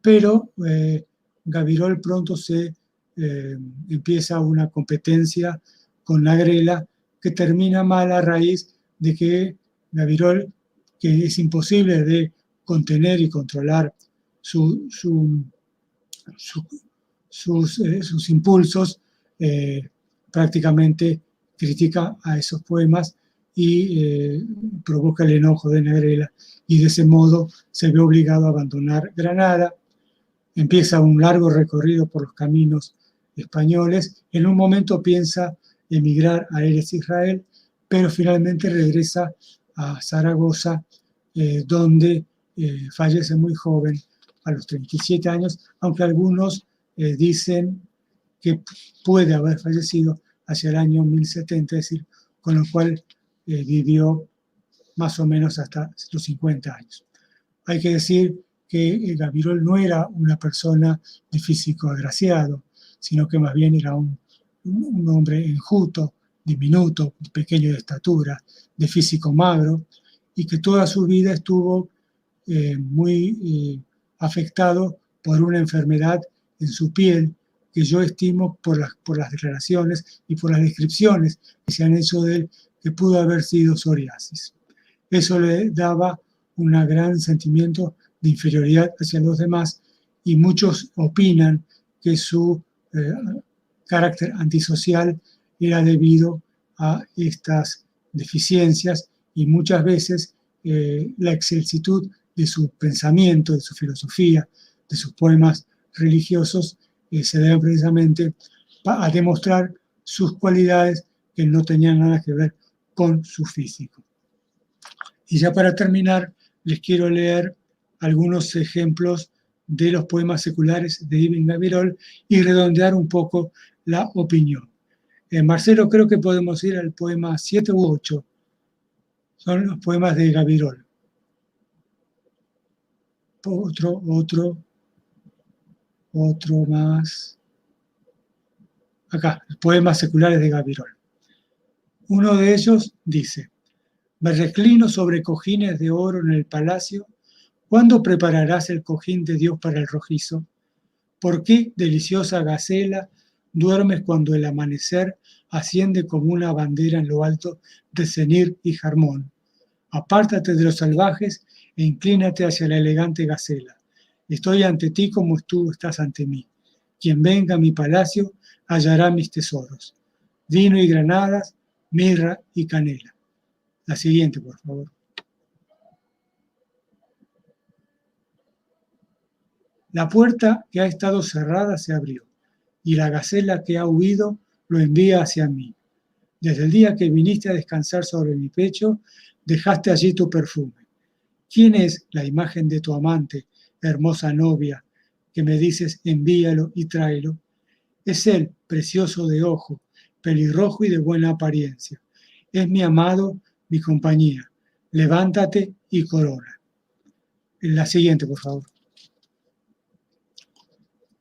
Pero, eh, Gabirol pronto se, eh, empieza una competencia con Nagrela que termina mal a raíz de que Gabirol, que es imposible de contener y controlar su, su, su, sus, eh, sus impulsos, eh, prácticamente critica a esos poemas y, eh, provoca el enojo de Nagrela, y de ese modo se ve obligado a abandonar Granada. Empieza un largo recorrido por los caminos españoles. En un momento piensa emigrar a Eretz Israel, pero finalmente regresa a Zaragoza, eh, donde, eh, fallece muy joven, a los treinta y siete años, aunque algunos, eh, dicen que puede haber fallecido hacia el año mil setenta, es decir, con lo cual, eh, vivió más o menos hasta los cincuenta años. Hay que decir que, eh, Gabirol no era una persona de físico agraciado, sino que más bien era un, un, un hombre enjuto, diminuto, pequeño de estatura, de físico magro, y que toda su vida estuvo, eh, muy, eh, afectado por una enfermedad en su piel que yo estimo, por las, por las declaraciones y por las descripciones que se han hecho de él, que pudo haber sido psoriasis. Eso le daba un gran sentimiento de inferioridad hacia los demás, y muchos opinan que su, eh, carácter antisocial era debido a estas deficiencias, y muchas veces, eh, la excelsitud de su pensamiento, de su filosofía, de sus poemas religiosos, eh, se deben precisamente pa-, a demostrar sus cualidades que no tenían nada que ver con su físico. Y ya para terminar, les quiero leer algunos ejemplos de los poemas seculares de Ibn Gabirol y redondear un poco la opinión. Eh, Marcelo, creo que podemos ir al poema siete u ocho. Son los poemas de Gabirol. Otro, otro, otro más. Acá, poemas seculares de Gabirol. Uno de ellos dice: "Me reclino sobre cojines de oro en el palacio. ¿Cuándo prepararás el cojín de Dios para el rojizo? ¿Por qué, deliciosa gacela, duermes cuando el amanecer asciende como una bandera en lo alto de Senir y Jarmón? Apártate de los salvajes e inclínate hacia la elegante gacela. Estoy ante ti como tú estás ante mí. Quien venga a mi palacio hallará mis tesoros: vino y granadas, mirra y canela". La siguiente, por favor. La puerta que ha estado cerrada se abrió, y la gacela que ha huido lo envía hacia mí. Desde el día que viniste a descansar sobre mi pecho, dejaste allí tu perfume. ¿Quién es la imagen de tu amante, hermosa novia, que me dices: "Envíalo y tráelo"? Es él, precioso de ojo, pelirrojo y de buena apariencia. Es mi amado, mi compañía. Levántate y corona. La siguiente, por favor.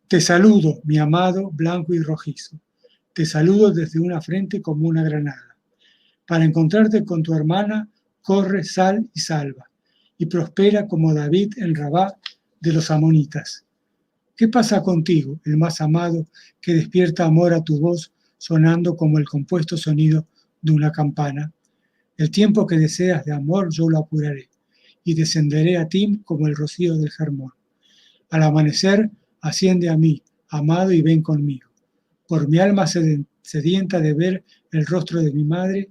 Te saludo, mi amado, blanco y rojizo. Te saludo desde una frente como una granada. Para encontrarte con tu hermana, corre, sal y salva, y prospera como David en Rabá de los amonitas. ¿Qué pasa contigo, el más amado, que despierta amor a tu voz, sonando como el compuesto sonido de una campana? El tiempo que deseas de amor, yo lo apuraré, y descenderé a ti como el rocío del Hermón. Al amanecer, asciende a mí, amado, y ven conmigo. Por mi alma seden-, sedienta de ver el rostro de mi madre,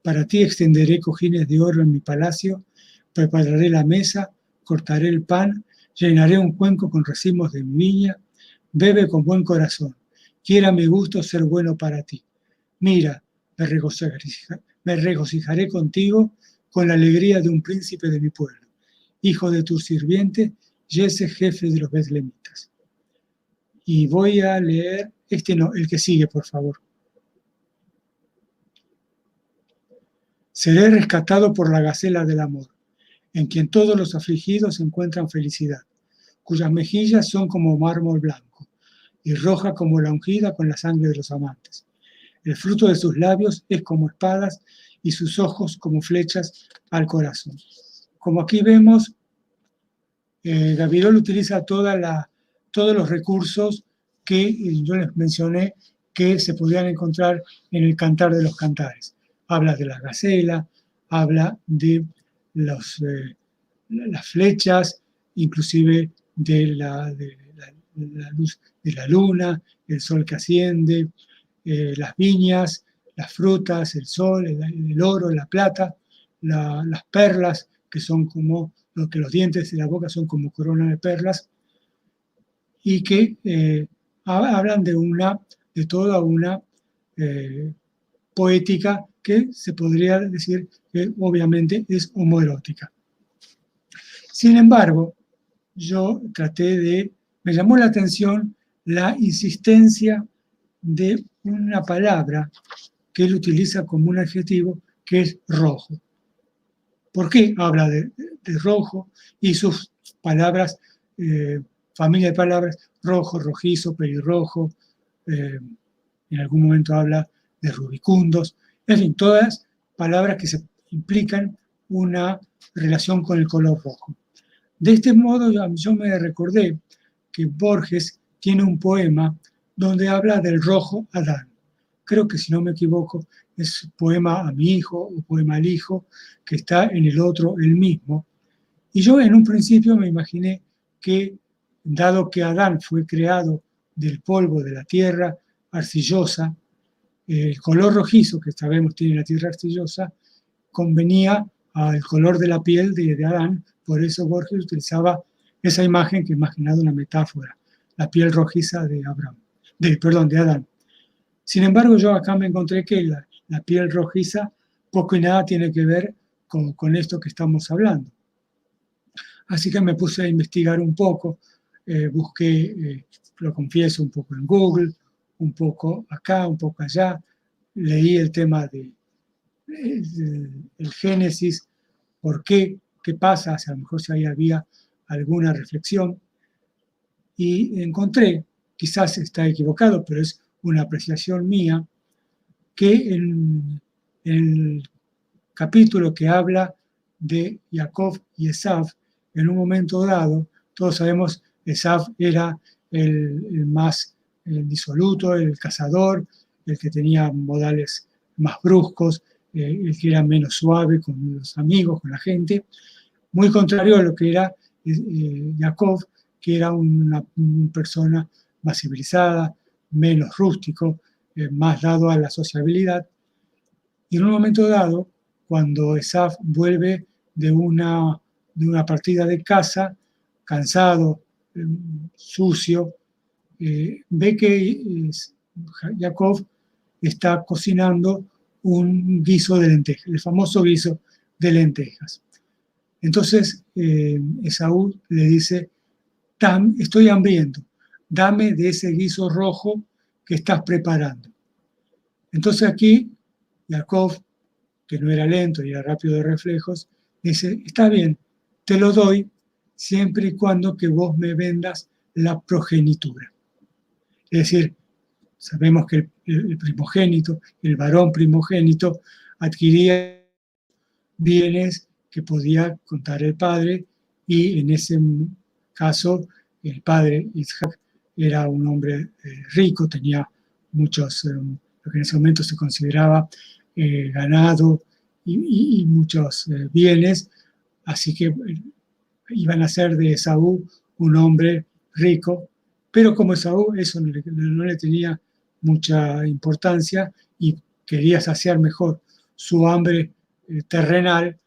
para ti extenderé cojines de oro en mi palacio, prepararé la mesa, cortaré el pan, llenaré un cuenco con racimos de mi viña. Bebe con buen corazón. Quiera mi gusto ser bueno para ti. Mira, me regocija-, me regocijaré contigo con la alegría de un príncipe de mi pueblo, hijo de tu sirviente Yese, jefe de los betlemitas. Y voy a leer, este no, el que sigue, por favor. Seré rescatado por la gacela del amor, en quien todos los afligidos encuentran felicidad, cuyas mejillas son como mármol blanco, y roja como la ungida con la sangre de los amantes. El fruto de sus labios es como espadas, y sus ojos como flechas al corazón. Como aquí vemos, eh, Gabirol utiliza toda la, todos los recursos que, eh, yo les mencioné que se podían encontrar en el Cantar de los Cantares. Habla de la gacela, habla de los, eh, las flechas, inclusive de la, de la, la luz de la luna, el sol que asciende, eh, las viñas, las frutas, el sol, el, el oro, la plata, la, las perlas, que son como lo que los dientes de la boca son como corona de perlas, y que, eh, ha-, hablan de una, de toda una, eh, poética que se podría decir que obviamente es homoerótica. Sin embargo, yo traté de, me llamó la atención la insistencia de una palabra que él utiliza como un adjetivo, que es rojo. ¿Por qué habla de, de rojo? Y sus palabras, eh, familia de palabras, rojo, rojizo, pelirrojo, eh, en algún momento habla de rubicundos, en fin, todas palabras que se implican una relación con el color rojo. De este modo, yo, yo me recordé que Borges tiene un poema donde habla del rojo Adán. Creo que, si no me equivoco, es poema a mi hijo o poema al hijo, que está en el otro, el mismo. Y yo en un principio me imaginé que, dado que Adán fue creado del polvo de la tierra arcillosa, el color rojizo que sabemos tiene la tierra arcillosa convenía al color de la piel de, de Adán, por eso Borges utilizaba esa imagen, que es más que nada una metáfora, la piel rojiza de Abraham, de, perdón, de Adán. Sin embargo, yo acá me encontré que la, la piel rojiza poco y nada tiene que ver con, con esto que estamos hablando. Así que me puse a investigar un poco, eh, busqué, eh, lo confieso, un poco en Google, un poco acá, un poco allá, leí el tema de, eh, el Génesis, por qué, qué pasa, si a lo mejor si ahí había alguna reflexión, y encontré, quizás está equivocado, pero es una apreciación mía, que en, en el capítulo que habla de Jacob y Esav, en un momento dado, todos sabemos, Esav era el, el más, eh, disoluto, el cazador, el que tenía modales más bruscos, eh, el que era menos suave con los amigos, con la gente, muy contrario a lo que era, eh, eh, Jacob, que era una, una persona más civilizada, menos rústico, eh, más dado a la sociabilidad. Y en un momento dado, cuando Esav vuelve de una, de una partida de caza, cansado, eh, sucio, eh, ve que, eh, Ja-, Jacob está cocinando un guiso de lentejas, el famoso guiso de lentejas. Entonces, eh, Esaú le dice: "Tam-, estoy hambriento, dame de ese guiso rojo que estás preparando". Entonces aquí Jacob, que no era lento y era rápido de reflejos, dice: "Está bien, te lo doy siempre y cuando que vos me vendas la progenitura". Es decir, sabemos que el, el primogénito, el varón primogénito, adquiría bienes que podía contar el padre, y en ese caso el padre Isaac era un hombre, eh, rico, tenía muchos, eh, lo que en ese momento se consideraba, eh, ganado y, y, y muchos, eh, bienes, así que, eh, iban a ser de Esaú un hombre rico, pero como Esaú eso no le, no le tenía mucha importancia y quería saciar mejor su hambre, eh, terrenal,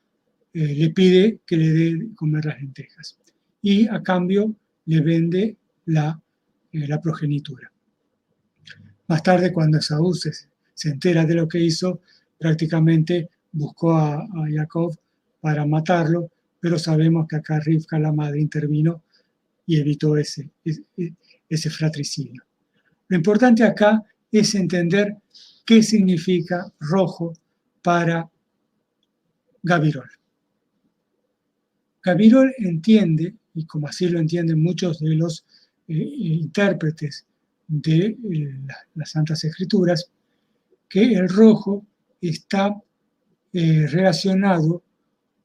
eh, le pide que le dé comer las lentejas. Y a cambio le vende la, eh, la progenitura. Más tarde, cuando Esaú se, se entera de lo que hizo, prácticamente buscó a, a Jacob para matarlo, pero sabemos que acá Rivka, la madre, intervino y evitó ese, ese, ese fratricidio. Lo importante acá es entender qué significa rojo para Gavirol. Gavirol entiende, y como así lo entienden muchos de los, eh, intérpretes de, eh, la, las Santas Escrituras, que el rojo está, eh, relacionado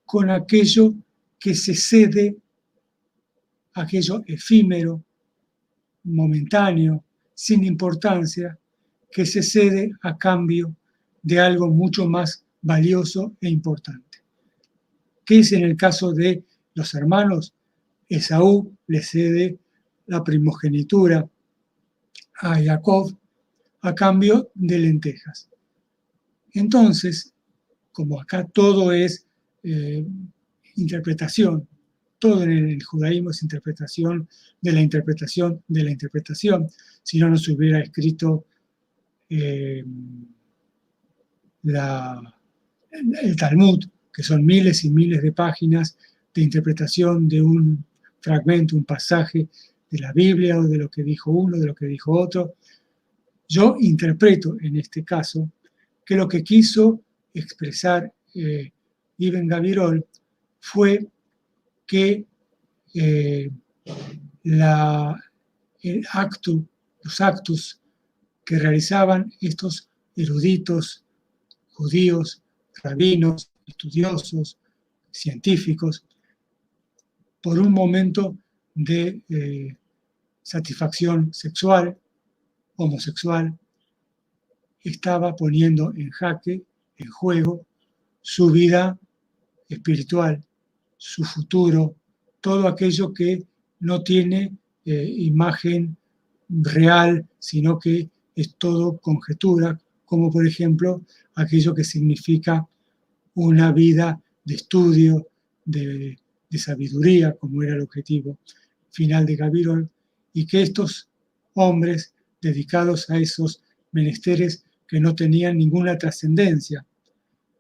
con aquello que se cede, aquello efímero, momentáneo, sin importancia, que se cede a cambio de algo mucho más valioso e importante. ¿Qué es en el caso de los hermanos? Esaú le cede la primogenitura a Jacob a cambio de lentejas. Entonces, como acá todo es, eh, interpretación, todo en el judaísmo es interpretación de la interpretación de la interpretación, si no, no se hubiera escrito, eh, la, el Talmud, que son miles y miles de páginas de interpretación de un fragmento, un pasaje de la Biblia o de lo que dijo uno, de lo que dijo otro. Yo interpreto en este caso que lo que quiso expresar, eh, Ibn Gavirol fue que, eh, la, el acto, los actos que realizaban estos eruditos judíos, rabinos, estudiosos, científicos, por un momento de, eh, satisfacción sexual, homosexual, estaba poniendo en jaque, en juego, su vida espiritual, su futuro, todo aquello que no tiene, eh, imagen real, sino que es todo conjetura, como por ejemplo aquello que significa una vida de estudio, de, de sabiduría, como era el objetivo final de Gavirol, y que estos hombres dedicados a esos menesteres que no tenían ninguna trascendencia,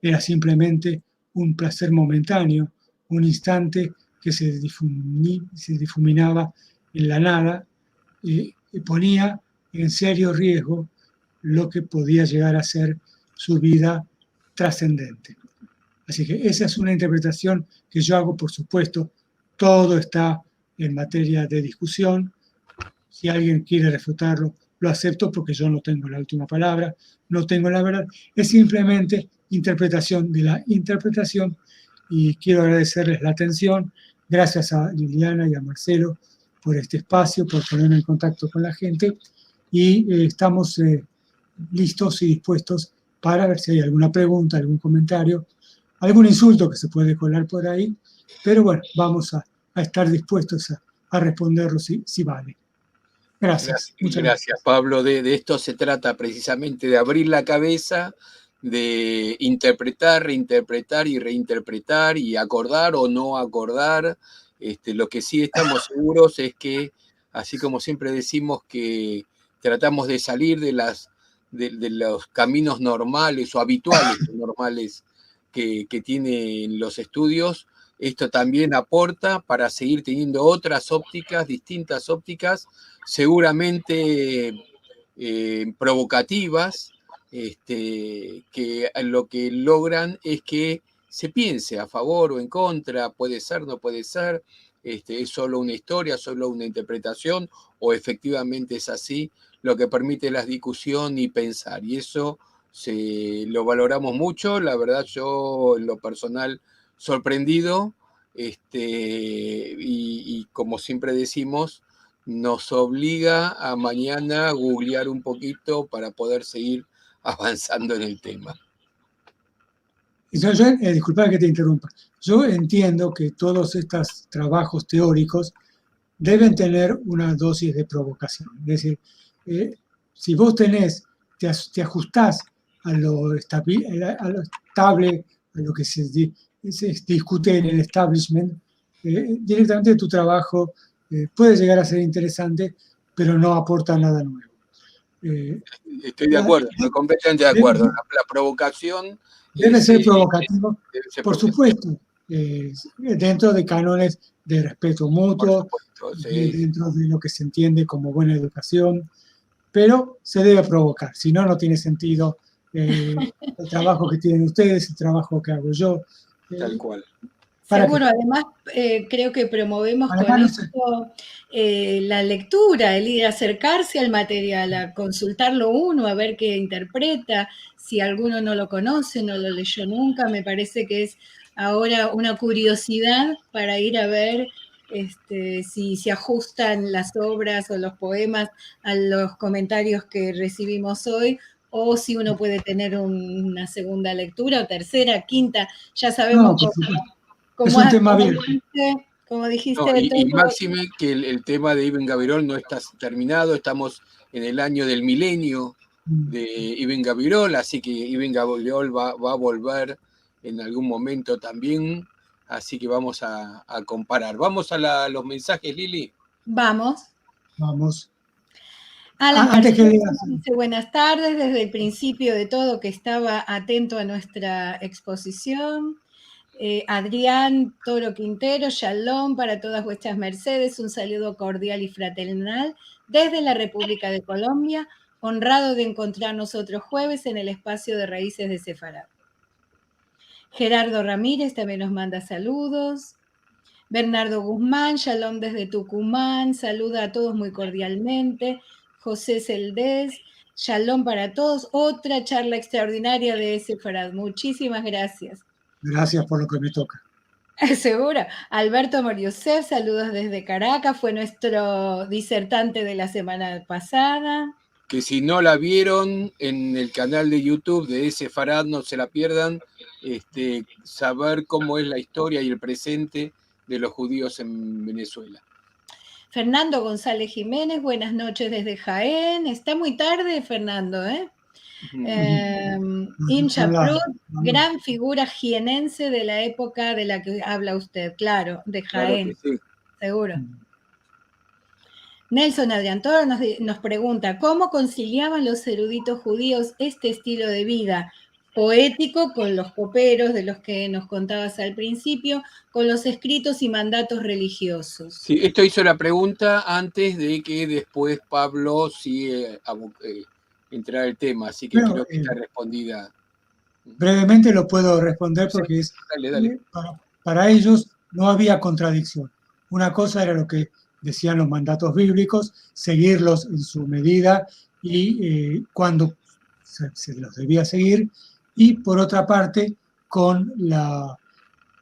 era simplemente un placer momentáneo, un instante que se difumi-, se difuminaba en la nada, eh, y ponía en serio riesgo lo que podía llegar a ser su vida trascendente. Así que esa es una interpretación que yo hago, por supuesto, todo está en materia de discusión. Si alguien quiere refutarlo, lo acepto porque yo no tengo la última palabra, no tengo la verdad. Es simplemente interpretación de la interpretación y quiero agradecerles la atención. Gracias a Liliana y a Marcelo por este espacio, por ponerme en contacto con la gente y, eh, estamos, eh, listos y dispuestos para ver si hay alguna pregunta, algún comentario, algún insulto que se puede colar por ahí, pero bueno, vamos a, a estar dispuestos a, a responderlo si, si vale. Gracias. Gracias, muchas gracias, Pablo. De, de esto se trata precisamente, de abrir la cabeza, de interpretar, reinterpretar y reinterpretar y acordar o no acordar. Este, lo que sí estamos seguros es que, así como siempre decimos que tratamos de salir de las, de, de los caminos normales o habituales, normales que, que tienen los estudios, esto también aporta para seguir teniendo otras ópticas, distintas ópticas, seguramente, eh, provocativas, este, que lo que logran es que se piense a favor o en contra, puede ser, no puede ser, este, es solo una historia, solo una interpretación, o efectivamente es así, lo que permite la discusión y pensar. Y eso se, lo valoramos mucho, la verdad yo en lo personal sorprendido, este, y, y como siempre decimos, nos obliga a mañana googlear un poquito para poder seguir avanzando en el tema. Y yo, yo, eh, disculpa que te interrumpa. Yo entiendo que todos estos trabajos teóricos deben tener una dosis de provocación. Es decir, eh, si vos tenés, te, as- te ajustás a lo, estabi- a lo estable, a lo que se, di- se discute en el establishment, eh, directamente tu trabajo eh, puede llegar a ser interesante, pero no aporta nada nuevo. Eh, Estoy de acuerdo, estoy completamente de acuerdo. La, la provocación debe ser provocativo, por supuesto, eh, dentro de cánones de respeto mutuo, dentro de lo que se entiende como buena educación, pero se debe provocar, si no, no tiene sentido eh, el trabajo que tienen ustedes, el trabajo que hago yo. Tal cual. Seguro, además eh, creo que promovemos con esto eh, la lectura, el ir a acercarse al material, a consultarlo uno, a ver qué interpreta, si alguno no lo conoce, no lo leyó nunca, me parece que es ahora una curiosidad para ir a ver este, si se ajustan las obras o los poemas a los comentarios que recibimos hoy, o si uno puede tener un, una segunda lectura, o tercera, quinta, ya sabemos no, cómo, cómo, es un tema como, como dijiste, no, y, y máxime que el, el, tema de Ibn Gabirol no está terminado, estamos en el año del milenio de Ibn Gabirol, así que Ibn Gabirol va, va a volver en algún momento también, así que vamos a, a comparar. Vamos a la, los mensajes, Lili. Vamos. Vamos. Alan ah, antes que dice, buenas tardes, desde el principio de todo que estaba atento a nuestra exposición. Eh, Adrián Toro Quintero, shalom para todas vuestras mercedes, un saludo cordial y fraternal desde la República de Colombia, honrado de encontrarnos otro jueves en el espacio de Raíces de Sefarad. Gerardo Ramírez también nos manda saludos. Bernardo Guzmán, shalom desde Tucumán, saluda a todos muy cordialmente. José Celdés, shalom para todos. Otra charla extraordinaria de Sefarad. Muchísimas gracias. Gracias por lo que me toca. Seguro. Alberto Moriusev, saludos desde Caracas, fue nuestro disertante de la semana pasada. Que si no la vieron en el canal de YouTube de Sefarad, no se la pierdan, este, saber cómo es la historia y el presente de los judíos en Venezuela. Fernando González Jiménez, buenas noches desde Jaén. Está muy tarde, Fernando, ¿eh? Eh, Im Shaprut, gran figura jienense de la época de la que habla usted, claro, de Jaén, claro que sí. Seguro. Nelson Adrián Toro nos, nos pregunta, ¿cómo conciliaban los eruditos judíos este estilo de vida poético con los coperos de los que nos contabas al principio, con los escritos y mandatos religiosos? Sí, esto hizo la pregunta antes de que después Pablo sí eh, eh, entrara el tema, así que bueno, creo que eh, está respondida. Brevemente lo puedo responder porque sí, es dale, dale. Eh, para, para ellos no había contradicción. Una cosa era lo que decían los mandatos bíblicos, seguirlos en su medida y eh, cuando se, se, los debía seguir, y por otra parte, con la,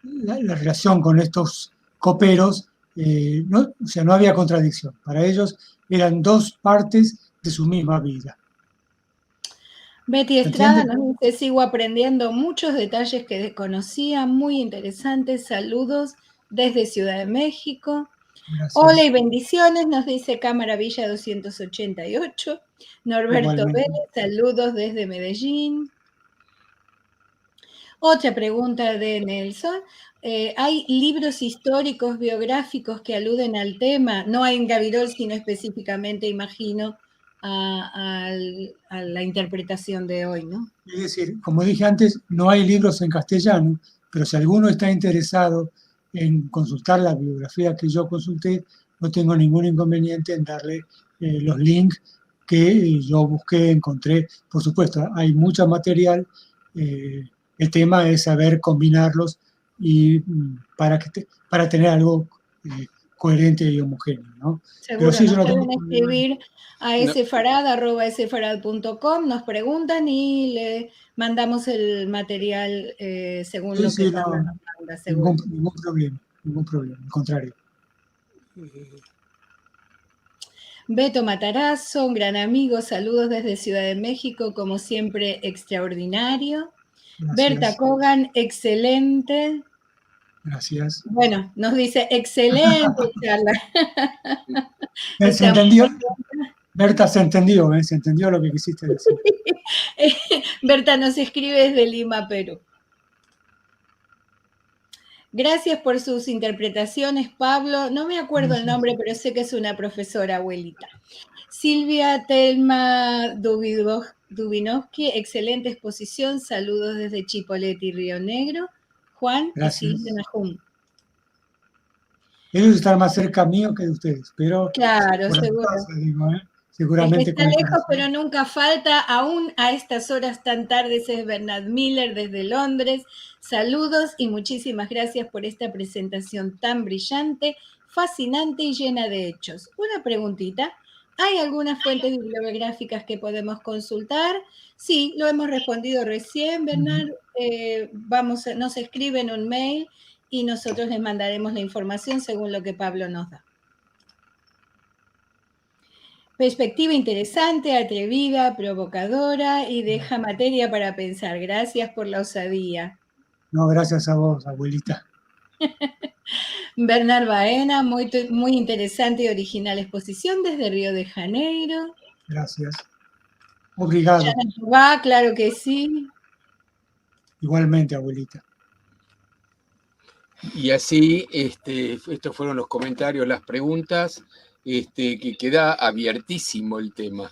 la, la relación con estos coperos, eh, no, o sea, no había contradicción. Para ellos eran dos partes de su misma vida. Betty Estrada nos dice, sigo aprendiendo muchos detalles que desconocía, muy interesantes, saludos desde Ciudad de México. Gracias. Hola y bendiciones, nos dice Cámara Villa doscientos ochenta y ocho. Norberto Vélez, saludos desde Medellín. Otra pregunta de Nelson. Eh, ¿Hay libros históricos, biográficos que aluden al tema? No hay en Gabirol, sino específicamente, imagino, a, a, a, la interpretación de hoy, ¿no? Es decir, como dije antes, no hay libros en castellano, pero si alguno está interesado en consultar la bibliografía que yo consulté, no tengo ningún inconveniente en darle eh, los links que eh, yo busqué, encontré. Por supuesto, hay mucho material eh, el tema es saber kombinarlos i, mm, para ke te-, para tener algo, e, koerente i omogeneo, no? Seguro, si, nos pueden eskriver a sefarad arroba sefarad punto com, nos preguntan i le mandamos el material, e, segun lo ke Pablo nos manda, seguro. Ningun, ningun problema, ningun problema, al kontrario. Beto Matarazo, un gran amigo, saludos desde Ciudad de México, como siempre, extraordinario. Gracias. Berta Kogan, excelente. Gracias. Bueno, nos dice, excelente charla. Se entendió. Berta, se entendió, e, se entendió lo ke kisiste dizir. Berta nos escribe desde Lima, Perú. Gracias por sus interpretaciones, Pablo. No me acuerdo el nombre, pero sé que es una profesora, abuelita. Silvia Telma Dubido-, Dubinovsky, excelente exposición. Saludos desde Chipoleti, Río Negro. Juan, gracias. Isidro Nahum. Ellos están más cerca mío que de ustedes, pero claro, seguro. Por la distancia, digo, e? Seguramente. El que está lejos, pero nunca falta, aun a estas horas tan tardes, es Bernard Miller desde Londres. Saludos y muchísimas gracias por esta presentación tan brillante, fascinante y llena de hechos. Una preguntita. ¿Hay algunas fuentes bibliográficas que podemos consultar? Sí, lo hemos respondido recién, Bernard. E, vamos a, nos escriben un mail y nosotros les mandaremos la información según lo que Pablo nos da. Perspectiva interesante, atrevida, provocadora y deja materia para pensar. Gracias por la osadía. No, gracias a vos, abuelita. Bernard Baena, muy, muy interesante y original exposición desde Río de Janeiro. Gracias. Obrigado. Shana Tova, claro que sí. Igualmente, abuelita. Y así, este, estos fueron los comentarios, las preguntas, este, que queda abiertísimo el tema,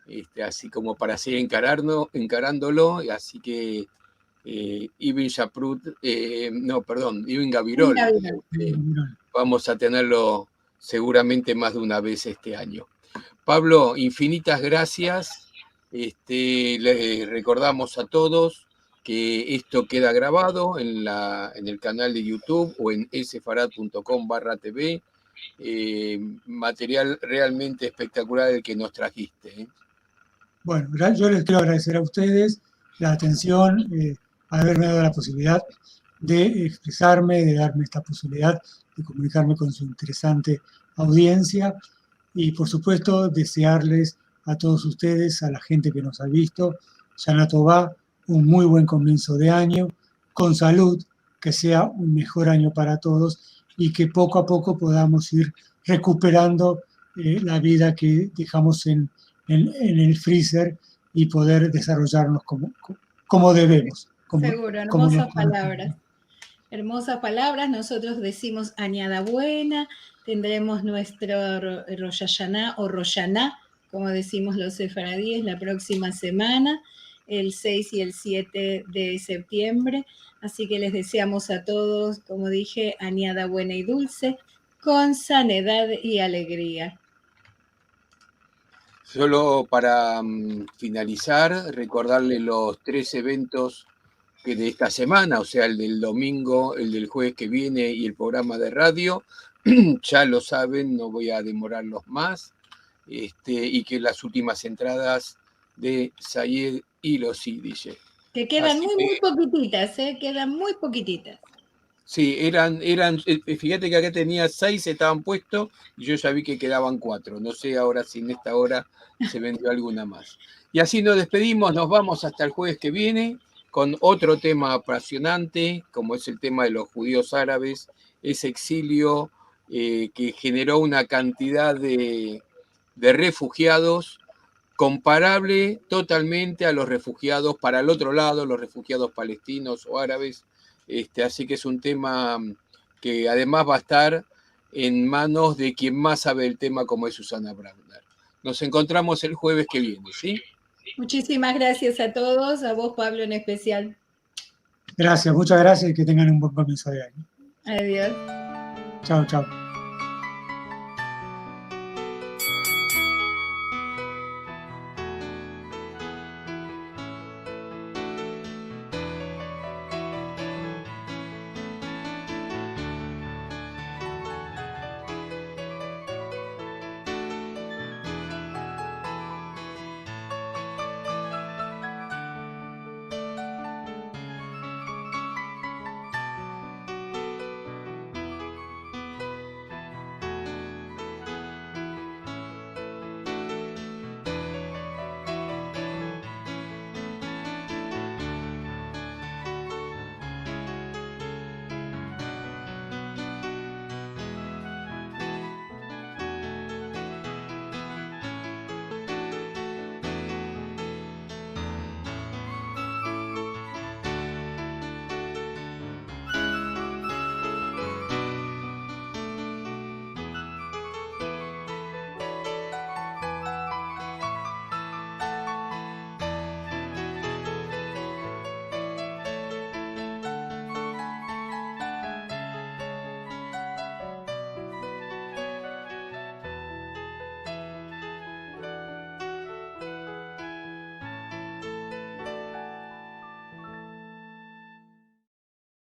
este, así como para seguir encararlo, encarándolo, y así que, e, Ibn Shaprut, e, no, perdón, Ibn Gabirol, Ibn Gabirol. Este, vamos a tenerlo seguramente más de una vez este año. Pablo, infinitas gracias. Este, le recordamos a todos que esto queda grabado en la, en el canal de YouTube o en sefarad punto com barra T V. E, material realmente espectacular el que nos trajiste, e. Bueno, gra-, yo les quiero agradecer a ustedes la atención, e, haberme dado la posibilidad de expresarme, de darme esta posibilidad de comunicarme con su interesante audiencia. Y, por supuesto, desearles a todos ustedes, a la gente que nos ha visto, Shana Tova, un muy buen comienzo de año, con salud, que sea un mejor año para todos y que poco a poco podamos ir recuperando, e, la vida que dejamos en, en, en el freezer y poder desarrollarnos como, como debemos. Seguro, hermosas palabras. Hermosas palabras. Nosotros decimos Añada Buena, tendremos nuestro Ro-, Rosh Hashanah o Roshaná, como decimos los sefaradíes, la próxima semana, el seis y el siete de septiembre. Así que les deseamos a todos, como dije, Añada Buena y Dulce, con sanidad y alegría. Solo para, mm, finalizar, recordarle los tres eventos que de esta semana, o sea, el del domingo, el del jueves que viene y el programa de radio. Ya lo saben, no voy a demorarlos más. Este, y que las últimas entradas de Sayed y los Idiche. Que quedan muy, muy poquititas, e, quedan muy poquititas. Sí, eran, eran, e, fíjate que acá tenía seis, estaban puestos, y yo ya vi que quedaban cuatro. No sé ahora si en esta hora se vendió alguna más. Y así nos despedimos, nos vamos hasta el jueves que viene con otro tema apasionante, como es el tema de los judíos árabes, ese exilio, e, que generó una cantidad de, de refugiados comparable totalmente a los refugiados para el otro lado, los refugiados palestinos o árabes. Este, así que es un tema que además va a estar en manos de quien más sabe del tema, como es Susana Brauner. Nos encontramos el jueves que viene, ¿sí? Muchísimas gracias a todos, a vos, Pablo, en especial. Gracias, muchas gracias y que tengan un buen comienzo de año. Adiós. Chao, chao.